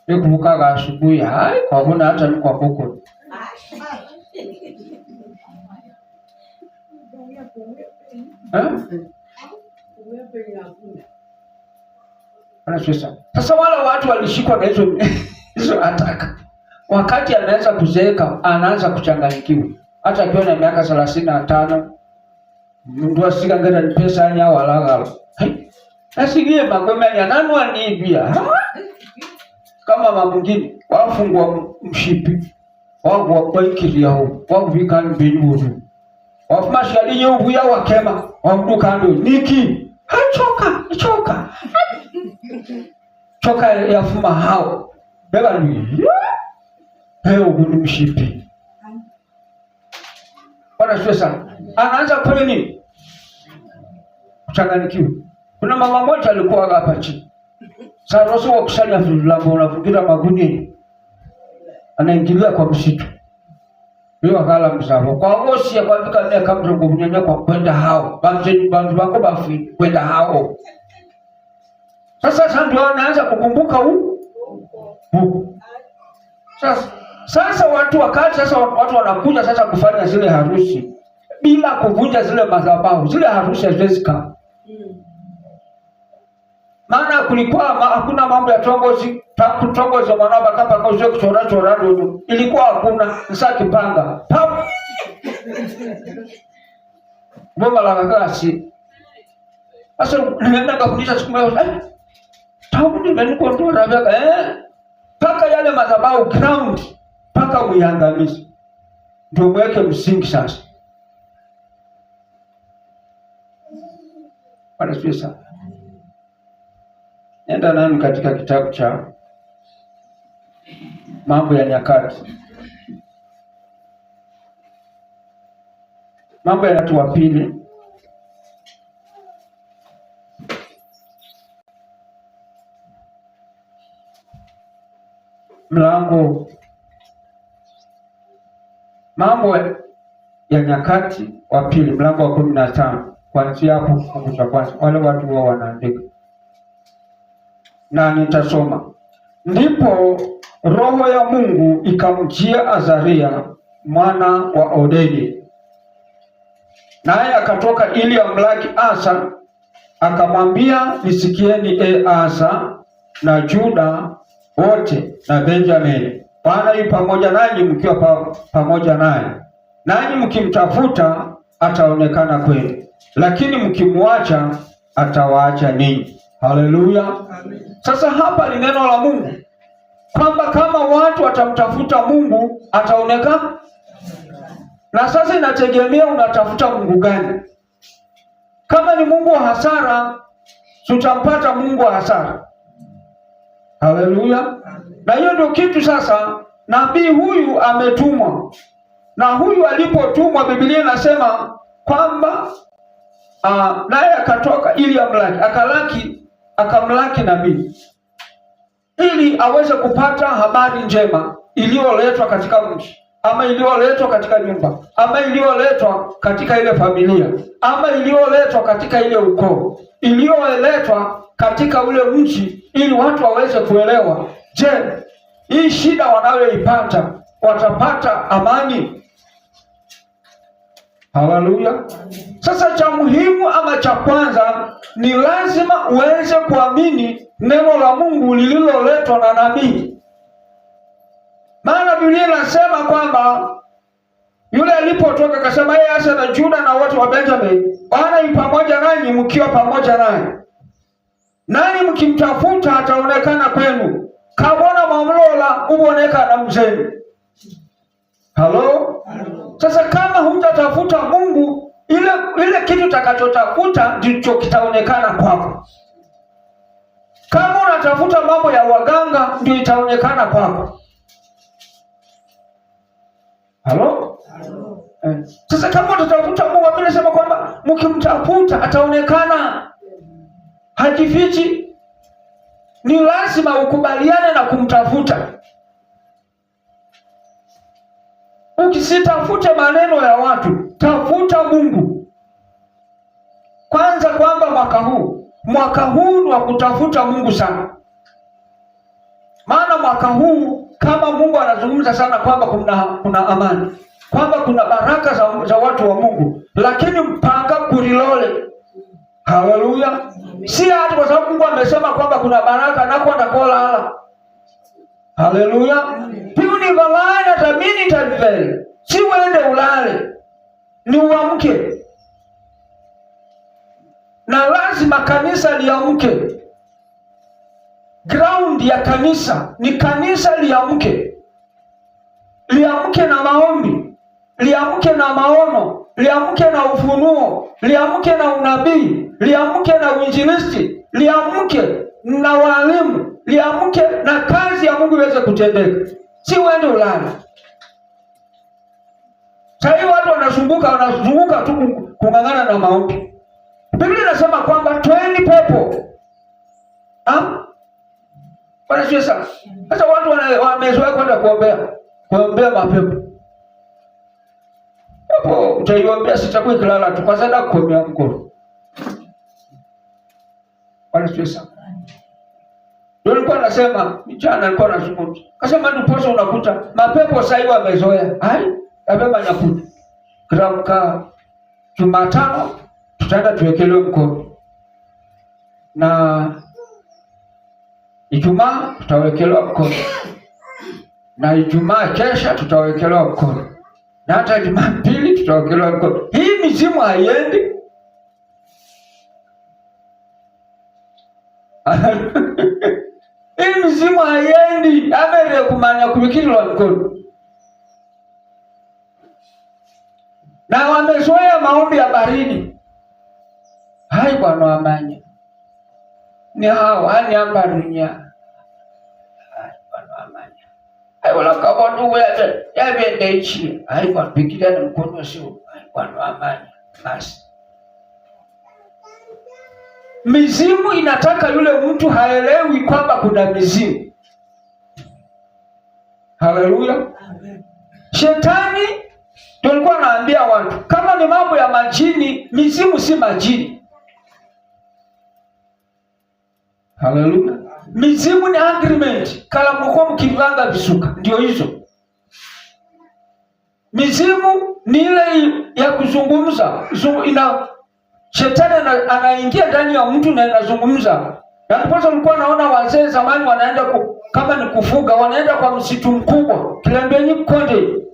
Nikuvukaga asubuhi hai kwa mbona hata ni kwa boko. Eh? Sasa wale watu walishikwa na hizo hizo ataka. Wakati anaanza kuzeeka, anaanza kuchanganyikiwa. Hata akiwa na miaka 35 mndu asikangana ni pesa anya walagalo. Hey, nasigie magome anya nanwa nibia. Kama mama mwingine wafungwa mshipi wangu wabaikiria ho wakuvika mbinyu wafumashali nyovu ya wakema wamduka ndo niki hachoka choka choka yafuma hao beba ni heo guni mshipi. Bwana sio sana. Anaanza kufanya nini? Kuchanganyikiwa. Kuna mama mmoja alikuwa hapa chini. Sasa wakusanya vilambo unavugira magunia. Anaingilia kwa msitu. Hiyo akala msavo. Kwa ngosi ya kwa vika miaka mrongo munyanya kwa kwenda hao. Bantu bako bafi kwenda hao. Sasa ndio anaanza kukumbuka huu huku. Sasa watu wakati sasa watu wanakuja sasa kufanya zile harusi bila kuvunja zile madhabahu, zile harusi haziwezi kaa. Maana kulikuwa hakuna mambo ya tongozi, tongozi mwanaba kapa kwa kuchora chora ndoto. Ilikuwa hakuna nsa kipanga. Pap. Mbona la kasi. Sasa nimeenda kufundisha siku moja. Tangu nimeenda ndo rabia paka yale madhabahu ground paka uiangamize. Ndio mweke msingi sasa. Bwana asifiwe sana. Nenda nami katika kitabu cha Mambo ya Nyakati. Mambo ya Nyakati wa pili mlango Mambo ya Nyakati wa pili mlango wa 15 kuanzia hapo kifungu cha kwanza. Wale watu wao wanaandika na nitasoma. Ndipo roho ya Mungu ikamjia Azaria mwana wa Odedi, naye akatoka ili amlaki Asa, akamwambia, nisikieni e Asa na Juda wote na Benjamini, Bwana yu pamoja nanyi mkiwa pamoja naye, nanyi mkimtafuta ataonekana kwenu, lakini mkimwacha atawaacha ninyi. Haleluya! Sasa hapa ni neno la Mungu kwamba kama watu watamtafuta Mungu ataonekana. Na sasa inategemea unatafuta Mungu gani. Kama ni Mungu wa hasara, tutampata Mungu wa hasara. Haleluya! Na hiyo ndio kitu sasa, nabii huyu ametumwa, na huyu alipotumwa, Biblia inasema kwamba naye akatoka ili amlaki, akamlaki nabii ili aweze kupata habari njema iliyoletwa katika mji ama iliyoletwa katika nyumba ama iliyoletwa katika ile familia ama iliyoletwa katika ile ukoo, iliyoletwa katika ule mji, ili watu waweze kuelewa, je, hii shida wanayoipata watapata amani? Haleluya! Sasa cha muhimu ama cha kwanza ni lazima uweze kuamini neno la Mungu lililoletwa na nabii. Maana Biblia inasema kwamba yule alipotoka akasema, yeye Asa na Juda na wote wa Benjamin, Bwana yu pamoja nanyi mkiwa pamoja naye, nani mkimtafuta ataonekana kwenu, kabona mamlola ubonekana mzenu. Halo? Sasa kama hutatafuta Mungu, ile kitu utakachotafuta ndicho kitaonekana kwako. Kama unatafuta mambo ya waganga, ndio itaonekana kwako. Halo? Sasa kama utatafuta Mungu, mimi nasema kwamba mkimtafuta ataonekana, hajifichi. Ni lazima ukubaliane na kumtafuta. Ukisitafute maneno ya watu, tafuta Mungu kwanza, kwamba mwaka huu ni wa kutafuta Mungu sana. Maana mwaka huu kama Mungu anazungumza sana kwamba kuna amani, kwamba kuna baraka za watu wa Mungu, lakini mpaka kurilole. Haleluya! Si hata kwa sababu Mungu amesema kwamba kuna baraka na kwenda kolala. Haleluya! Piu ni valana tamini tavele. Si uende ulale, ni uamke. Na lazima kanisa liamke. Ground ya kanisa ni kanisa liamke, liamke na maombi, liamke na maono, liamke na ufunuo, liamke na unabii, liamke na uinjilisti, liamke na walimu, liamke na kazi ya Mungu iweze kutendeka, si uende ulale. Sasa hivi watu wanazunguka tu kung'ang'ana na maombi. Biblia inasema kwamba toeni pepo. Bwana sio sana. Sasa watu wamezoea kwenda kuombea mapepo. Hapo utaiombea sitakuwa ikilala tu kwa sababu kuomea mkono. Bwana sio sana. Ndio nilikuwa nasema mchana nilikuwa nazungumza. Kasema ndiposa unakuta mapepo sasa hivi wamezoea. Hai, yabeba nyakuta. Kitamka Jumatano tutaenda tuwekelewe mkono. Na Ijumaa tutawekelewa mkono. Na Ijumaa kesha tutawekelewa mkono. Na hata Jumapili tutawekelewa mkono. Hii mizimu haiendi. Hii mizimu haiendi, amere kumanya kubikirwa mkono. Na wamezoea maombi ya baridi. Hai Bwana wamanya. Ni hao hani ambarunya. Hai Bwana wamanya. Hai wala kama ndugu yake yaende ichi. Hai Bwana bikiria na mkono sio. Hai Bwana wamanya. Basi. Mizimu inataka yule mtu haelewi kwamba kuna mizimu. Haleluya. Amen. Shetani ndio alikuwa anaambia watu kama ni mambo ya majini, mizimu si majini. Haleluya. Mizimu ni agreement. Kala mko mkivanga visuka ndio hizo. Mizimu ni ile ya kuzungumza. Ina shetani anaingia ndani ya mtu na anazungumza. Na ndiposa ulikuwa naona wazee zamani wanaenda kama ni kufuga, wanaenda kwa msitu mkubwa, Kilembeni Konde.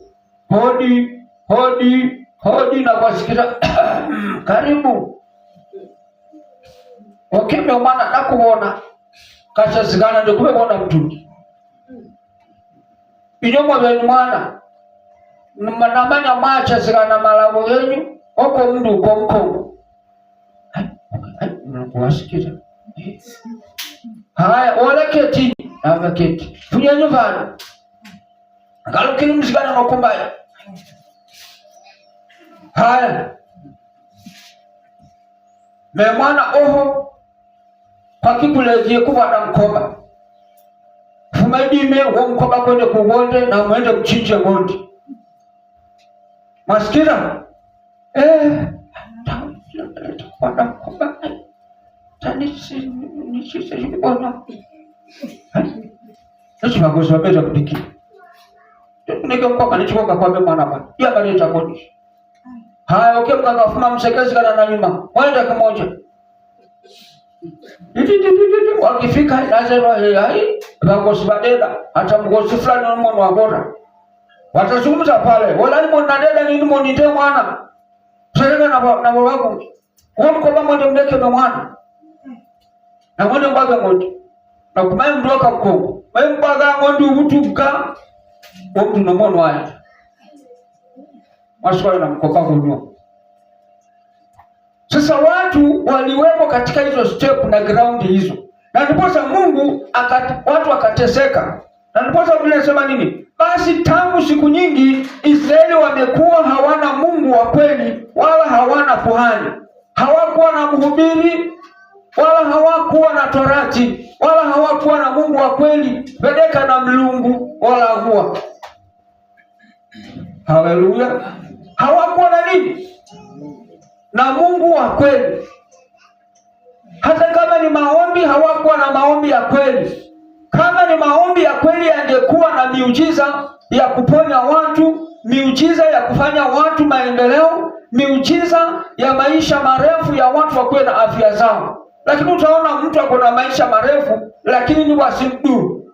Hodi, hodi, hodi na kuwasikiza karibu. Okeme mwana nakuona. Kasha zigana ndio kumekuona mtu. Inyoma benu mwana. Namanya macha zigana malabo yenyu oko mndu uko mkongo. Kuwasikiza. Haya, wala keti, ava keti. Funya nyumbani. Galukini mzigana makumbaya. Haya. Me mwana oho kwa kikulezie kuva na mkoba. Fumaidime huo mkoba kwende kugonde na mwende mchinje ngondi. Masikira? Kwa mkoba. Haya, okay, mkakafuma msekezi kana na nyuma. Mwenda kimoja. Wakifika lazima hai vagosi vadeda hata mgosi fulani mmono wagora. Watazungumza pale. Wala ni mwana deda ni mwana ndio mwana. Sasa na na wagu. Uwo mkoba mwende mdeke na mwana. Na mwende mbaga ngondi. Na kumaye mndu mkongo. Maye mbaga ngondi ubutuka. Uwo mndu na mwana wae. Maswali na mkoba kunywa. Sasa watu waliwemo katika hizo step na ground hizo. Na ndiposa Mungu watu wakateseka. Na ndiposa Biblia inasema nini? Basi tangu siku nyingi Israeli wamekuwa hawana Mungu wa kweli wala hawana kuhani. Hawakuwa na mhubiri wala hawakuwa na torati wala hawakuwa na Mungu wa kweli, bedeka na mlungu wala huwa. Haleluya. Hawakuwa na nini? Na Mungu wa kweli. Hata kama ni maombi, hawakuwa na maombi ya kweli. Kama ni maombi ya kweli, yangekuwa na miujiza ya kuponya watu, miujiza ya kufanya watu maendeleo, miujiza ya maisha marefu ya watu wakuwe na afya zao. Lakini utaona mtu ako na maisha marefu lakini ni wasimdu.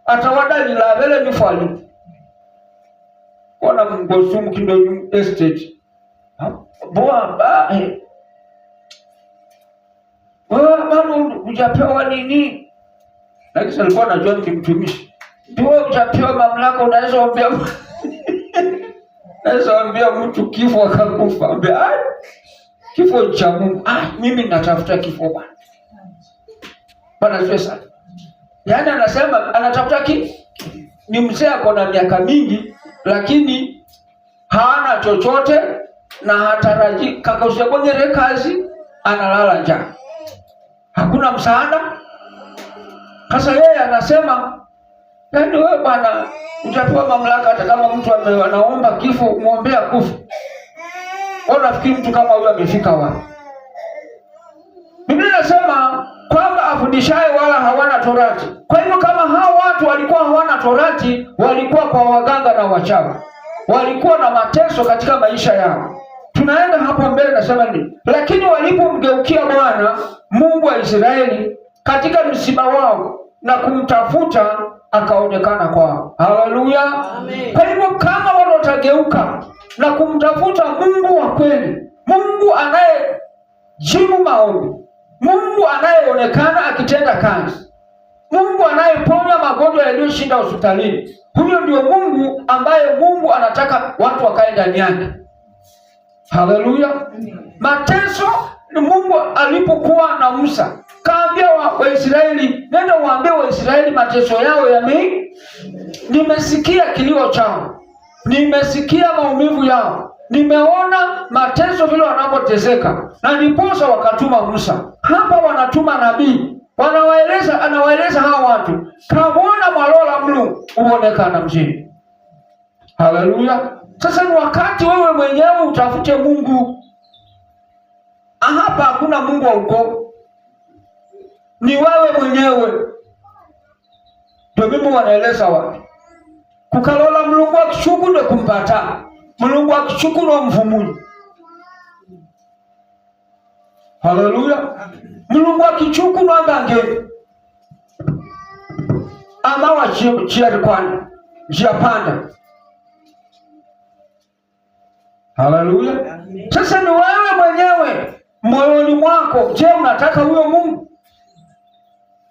Atawadali la vele ni fali. Kona mgosumu kindo estate. Boa ba. Wewe bado hujapewa nini? Lakini alikuwa anajua ni mtumishi. Ndio hujapewa mamlaka, unaweza ombea. Naweza ombea mtu kifo akakufa. Ambia, ai, kifo cha Mungu. Mimi natafuta kifo bwana. Bwana sio sana. Yaani anasema anatafuta kifo. Ni mzee ako na miaka mingi lakini hana chochote na hataraji kaka usiyabonyere kazi, analala njaa. Hakuna msaada. Sasa yeye anasema yaani, wewe bwana utapewa mamlaka hata kama mtu anaomba kifo, muombea kufa. Wewe unafikiri mtu kama huyo amefika wapi? Biblia inasema kwamba afundishaye wala hawana torati. Kwa hivyo kama hao watu walikuwa hawana torati, walikuwa kwa waganga na wachawi, walikuwa na mateso katika maisha yao. Tunaenda hapo mbele, nasema nini? Lakini walipomgeukia Bwana Mungu wa Israeli katika msiba wao na kumtafuta, akaonekana kwao. Haleluya! Kwa hivyo kama watu watageuka na kumtafuta Mungu wa kweli, Mungu anayejibu maombi, Mungu anayeonekana akitenda kazi, Mungu anayeponya magonjwa yaliyoshinda hospitalini, huyo ndio Mungu ambaye Mungu anataka watu wakae ndani yake. Haleluya! Mateso ni Mungu alipokuwa na Musa kaambia Waisraeli, nenda waambie Waisraeli mateso yao yame, nimesikia kilio chao, nimesikia maumivu yao, nimeona mateso vile wanapoteseka, na ndiposa wakatuma Musa. Hapa wanatuma nabii, wanawaeleza, anawaeleza hawa watu kamwona mwalola mlu uonekana mjini. Haleluya! Sasa ni wakati wewe mwenyewe utafute Mungu. Hapa hakuna Mungu wa ukoo, ni wewe mwenyewe. Ndio mimi wanaeleza watu kukalola Mulungu akishuku ndio kumpata Mulungu akishuku no mvumuni. Haleluya! Mulungu akichuku nwangange ama wa kwani njia panda. Haleluya! Sasa ni wewe mwenyewe moyoni mwako, je, unataka huyo Mungu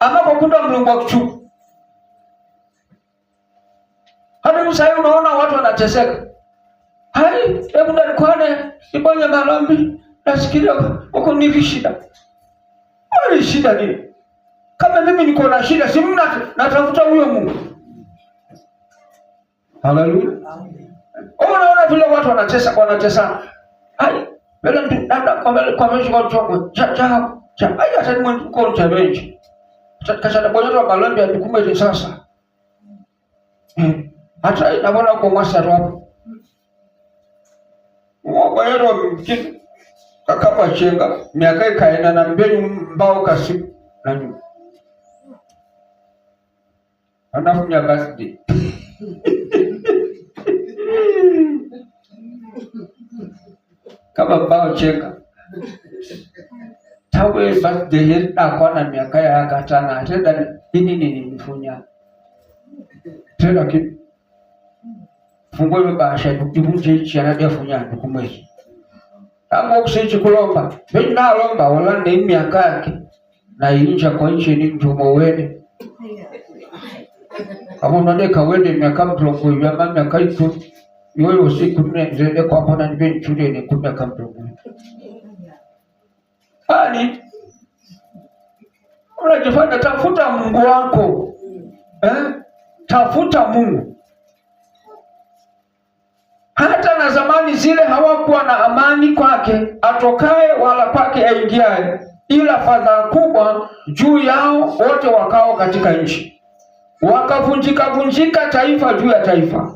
ama kwa Mulungu akichuku? Hadi sasa unaona watu wanateseka. Hai, hebu ndalikwane ibonye malambi nasikiria huko ni shida. Wale shida nini? Kama mimi niko na shida, si mimi natafuta huyo Mungu. Haleluya. Unaona vile watu wanatesa wanatesana. Hai, vile mtu dada kwa mbele kwa mbele kwa chongo cha cha cha ai hata ni mtu kwa cha benchi. Kasha bonyeza malambi atukume sasa. Hata nabona kwa mwasa hapo. Mwabayero mkini kakapa chenga miaka ikaenda na mbeni mbao kasi na nyuma. Anafunya birthday. Kama mbao chenga. Tawe birthday yenda kwa na miaka ya katana tena nini nini nifunya. Tena ki fungue bahasha ibunje ichi anadefunya kumwezi tangu kusichi kulomba mimi nalomba wala ni miaka yake na inja kwa nchi ni mjumo wene kama unadeka wende miaka mlongo ya miaka ikumi iwe usiku nne kwa mbona nibe nchule ni kumi miaka mlongo ani unajifanya tafuta Mungu wako eh? Tafuta Mungu. Hata na zamani zile hawakuwa na amani kwake atokaye wala kwake aingiaye, ila fadhaa kubwa juu yao wote wakao katika nchi. Wakavunjika vunjika taifa juu ya taifa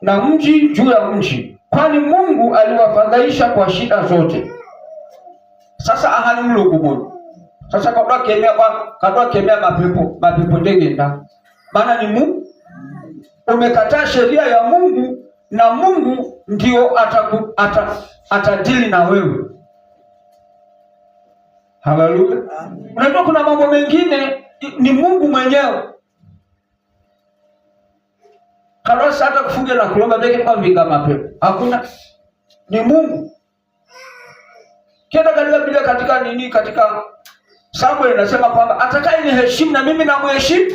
na mji juu ya mji, kwani Mungu aliwafadhaisha kwa shida zote. Sasa ahali mlungu Mungu sasa kadwa kemea kwa kadwa kemea mapepo mapepo ndegenda, maana ni Mungu umekataa sheria ya Mungu na Mungu ndio atadili na wewe. Haleluya! Unajua kuna mambo mengine ni Mungu mwenyewe karasa hata kufunga na kulomba beke kwa vinga mapepo hakuna, ni Mungu. Kenda katika Biblia katika nini, katika Samuel inasema kwamba atakaye niheshimu na mimi namheshimu.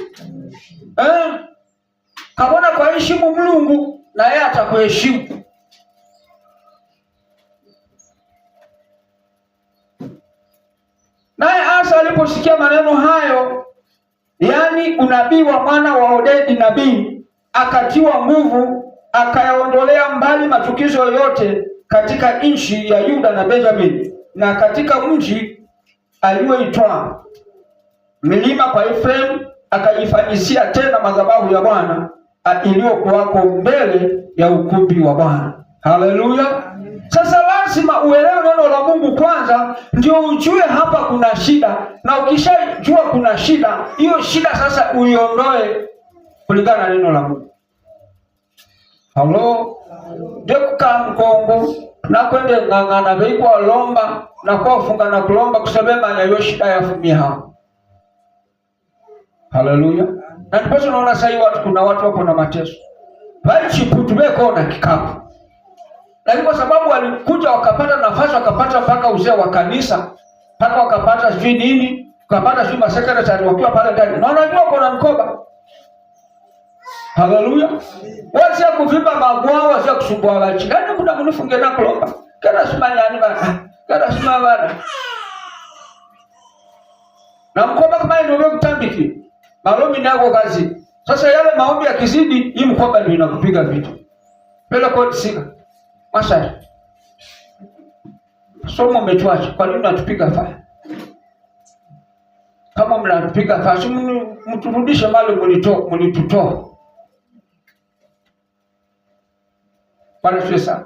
Eh? Kamona kwa heshimu Mungu na yeye atakuheshimu. Naye Asa aliposikia maneno hayo, yaani unabii wa mwana wa Odedi nabii, akatiwa nguvu, akayaondolea mbali machukizo yote katika nchi ya Yuda na Benjamini na katika mji aliyoitwaa milima kwa Efraimu akajifanyisia tena madhabahu ya Bwana iliyokuwako mbele ya ukumbi wa Bwana. Haleluya! Sasa lazima uelewe neno la Mungu kwanza, ndio ujue hapa kuna shida, na ukishajua kuna shida, hiyo shida sasa uiondoe kulingana na neno la Mungu. Halo, ndekuka mkongo nakwende ng'ang'ana veikwa lomba nakwafunga na kulomba kusebemanya yo shida yafumia hapo. Haleluya! Na ndipo unaona sasa watu, kuna watu wako na mateso vaichiputu veko na kikapu, lakini kwa sababu walikuja wakapata nafasi wakapata mpaka uzee wa kanisa mpaka wakapata sijui nini wakapata sijui masekretari wakiwa pale ndani, na wanajua kuna mkoba. Haleluya! Wasia kuvimba magwao, wasia kusumbua wachi yani kuna munifunge na kulomba kana simanyani bana kana sima bana na mkoba kama ndio kutambiki malomi nako kazi. Sasa yale maombi yakizidi, hii mkoba ndio inakupiga vitu pele kodi sika Masai somo umetuacha, kwa nini unatupiga faa? Kama mnatupiga faa, si mturudishe mali mlitutoa. Bwana asifiwe sana.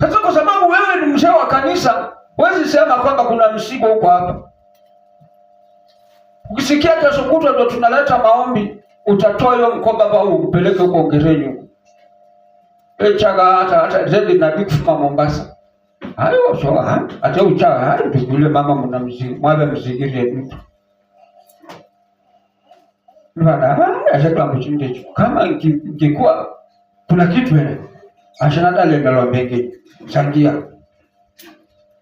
Sasa kwa sababu wewe ni mzee wa kanisa, huwezi sema kwamba kuna msigo huko hapa. Ukisikia kesho kutwa ndio tunaleta maombi, utatoa hiyo mkoba au upeleke huko Gerenyi huko. Echaga hata hata zedi na big Mombasa. Hayo so ha ate uchaga hayo bigule mama mna mziki mwabe mzigire mtu. Bana acha mchinde kama ingekuwa kuna kitu ile ashanada lembelwa mengi changia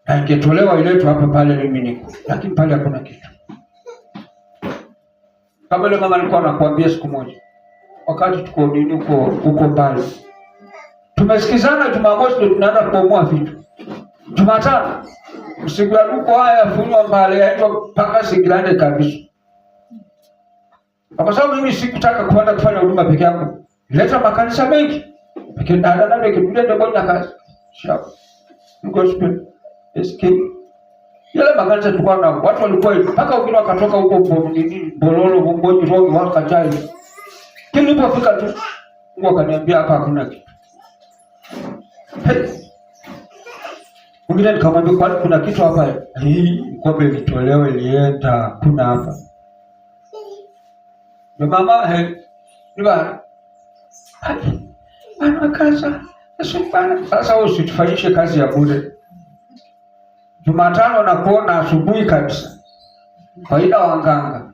na ingetolewa iletwe hapa pale mimi niko, lakini pale hakuna kitu. Kama ile mama alikuwa anakuambia siku moja, wakati tuko nini huko huko mbali, tumesikizana Jumamosi ndio tunaanza kubomoa vitu. Jumatano usiku ya huko haya funywa mbali yaitwa mpaka Singilande kabisa. Kwa sababu mimi sikutaka kuenda kufanya huduma peke yangu, leta makanisa mengi peke dada na peke ndio ndio kazi. Sio. Gospel SK yale makanisa tulikuwa na watu walikuwa mpaka wengine wakatoka huko nini Bololo Bongo Rogi wakajai. Nilipofika tu Mungu akaniambia hapa hakuna kitu. Hey. Mwingine nikamwambia kwani kuna kitu hapa? Hii mkobe ilitolewa ilienda kuna hapa. Ndio mama he ni bana. Bana kaza. Sasa wewe usitufanyishe kazi ya bure. Jumatano nakuona asubuhi kabisa. Faida wanganga.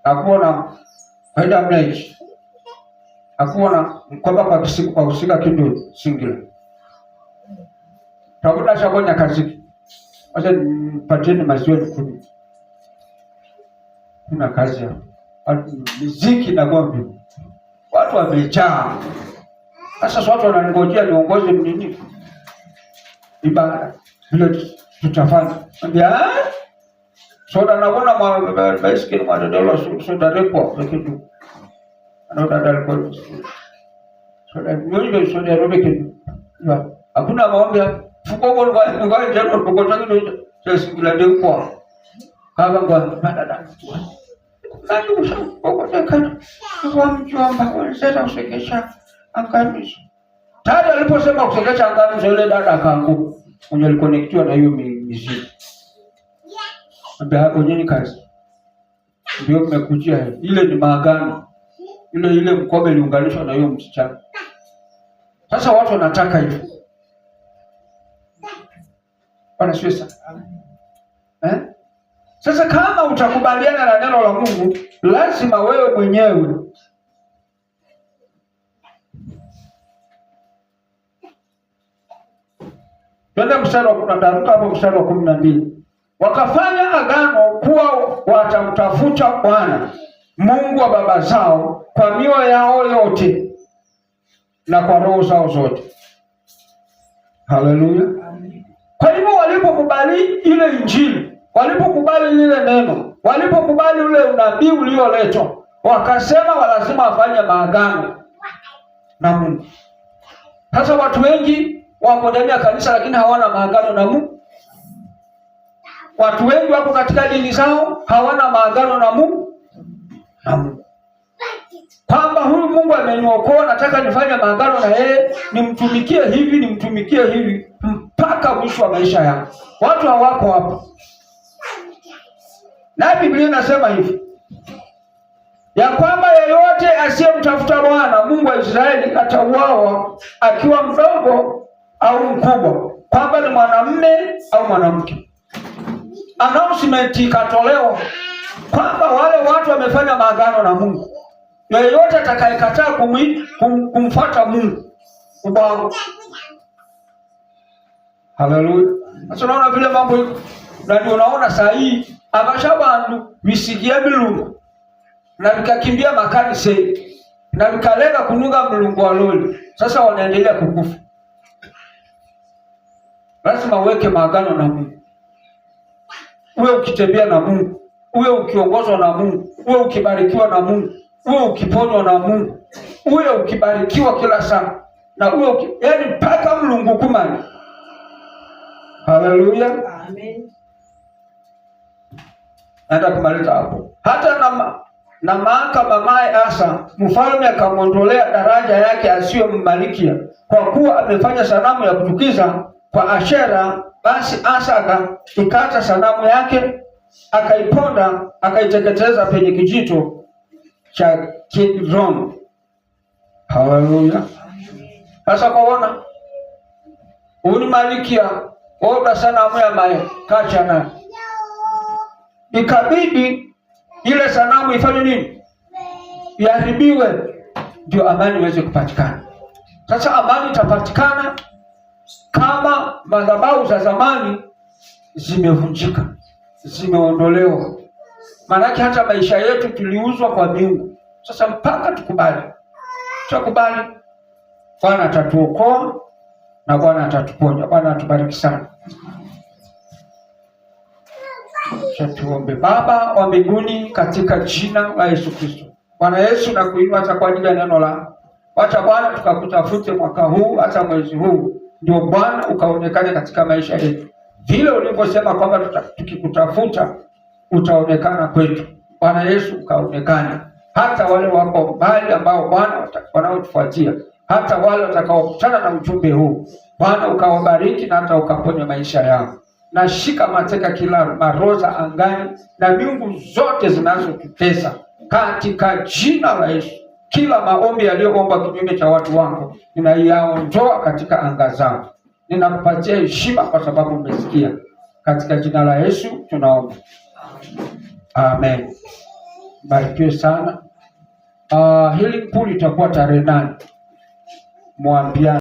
Nakuona faida mlechi. Nakuona mkoba kwa kisiku kwa kusika kindu singila. Takuda shakonya kazi. Wacha nipatieni maziwa nikunywe. Kuna kazi hapo. Miziki na gombe. Watu wamejaa. Sasa watu wananingojea niongoze nini? Ibada vile tutafanya. Ambia soda naona mwa baiskeli mwa dodolo soda rekwa kitu. Anoda dalko. Soda nyoyo soda robe kitu. Hakuna maombi fuko kwa kwa kwa jero fuko tangi ndio singila ndio kwa. Kaba kwa badada. Nani ushakokotekana kwa mjomba walisema kusekesha angamizo. Tayari aliposema kusekesha angamizo, yule dada akaanguka mwenye alikonektiwa na hiyo mizimu. Ambia hapo nyinyi kazi ndio mmekujia, ile ni maagano, ile ile mkobe iliunganishwa na hiyo msichana. Sasa watu wanataka hivyo. Bwana siwe sana. Eh? Sasa kama utakubaliana na neno la Mungu, lazima wewe mwenyewe twende mstari wa kumi, taruka hapo mstari wa 12. Wakafanya agano kuwa watamtafuta Bwana Mungu wa baba zao kwa mioyo yao yote na kwa roho zao zote. Haleluya! Kwa hivyo walipokubali ile Injili, walipokubali lile neno, walipokubali ule unabii ulioletwa, wakasema walazima wafanye maagano na Mungu. Sasa watu wengi wako ndani ya kanisa lakini hawana maagano na Mungu. Watu wengi wako katika dini zao hawana maagano na Mungu na Mungu, kwamba huyu Mungu ameniokoa, nataka nifanye maagano na yeye, nimtumikie hivi, nimtumikie hivi mpaka mwisho wa maisha yangu. Watu hawako hapo, na Biblia inasema hivi ya kwamba yeyote asiyemtafuta Bwana Mungu wa Israeli atauawa akiwa mdogo au mkubwa, kwamba ni mwanamme au mwanamke. Announcement ikatolewa kwamba wale watu wamefanya maagano na Mungu, yeyote atakayekataa kumfuata Mungu ubao. Haleluya! Sasa unaona vile mambo iko na ndio unaona saa hii abasha bandu bisigie milungu na vikakimbia makanisa na vikalenga kunuga mlungu wa loli. Sasa wanaendelea kukufa. Lazima uweke maagano na Mungu, uwe ukitembea na Mungu, uwe ukiongozwa na Mungu, uwe ukibarikiwa na Mungu, uwe ukiponywa na Mungu, uwe ukibarikiwa kila saa na uwe yaani mpaka mlungu kumani. Haleluya, Amen. Naenda kumaliza hapo. Hata na Maaka mamaye Asa mfalme akamwondolea daraja yake asiyo mmalikia, kwa kuwa amefanya sanamu ya kuchukiza kwa Ashera. Basi Asa akaikata sanamu yake akaiponda, akaiteketeza penye kijito cha Kidron. Haleluya! Sasa kwaona uni malikia oda sanamu ya maye kacha nayo, ikabidi ile sanamu ifanye nini? Iharibiwe, ndio amani iweze kupatikana. Sasa amani itapatikana kama madhabahu za zamani zimevunjika, zimeondolewa. Maanake hata maisha yetu tuliuzwa kwa miungu. Sasa mpaka tukubali, tutakubali, Bwana atatuokoa na Bwana atatuponya. Bwana atubariki sana. Tuombe. Baba wa mbinguni, katika jina la Yesu Kristo, Bwana Yesu, nakuinua hata kwa ajili ya neno lako. Wacha Bwana tukakutafute mwaka huu, hata mwezi huu, ndio Bwana ukaonekane katika maisha yetu, vile ulivyosema kwamba tukikutafuta utaonekana kwetu. Bwana Yesu ukaonekane, hata wale wako mbali ambao Bwana wanaotufuatia, hata wale watakaokutana na ujumbe huu, Bwana ukawabariki na hata ukaponya maisha yao. Nashika mateka kila maroza angani na miungu zote zinazotutesa katika jina la Yesu. Kila maombi yaliyoomba kinyume cha watu wangu ninayaondoa katika anga zao. Ninakupatia heshima kwa sababu umesikia. Katika jina la Yesu tunaomba, amen. Barikiwe sana. Healing pool itakuwa tarehe 8. Mwambiane.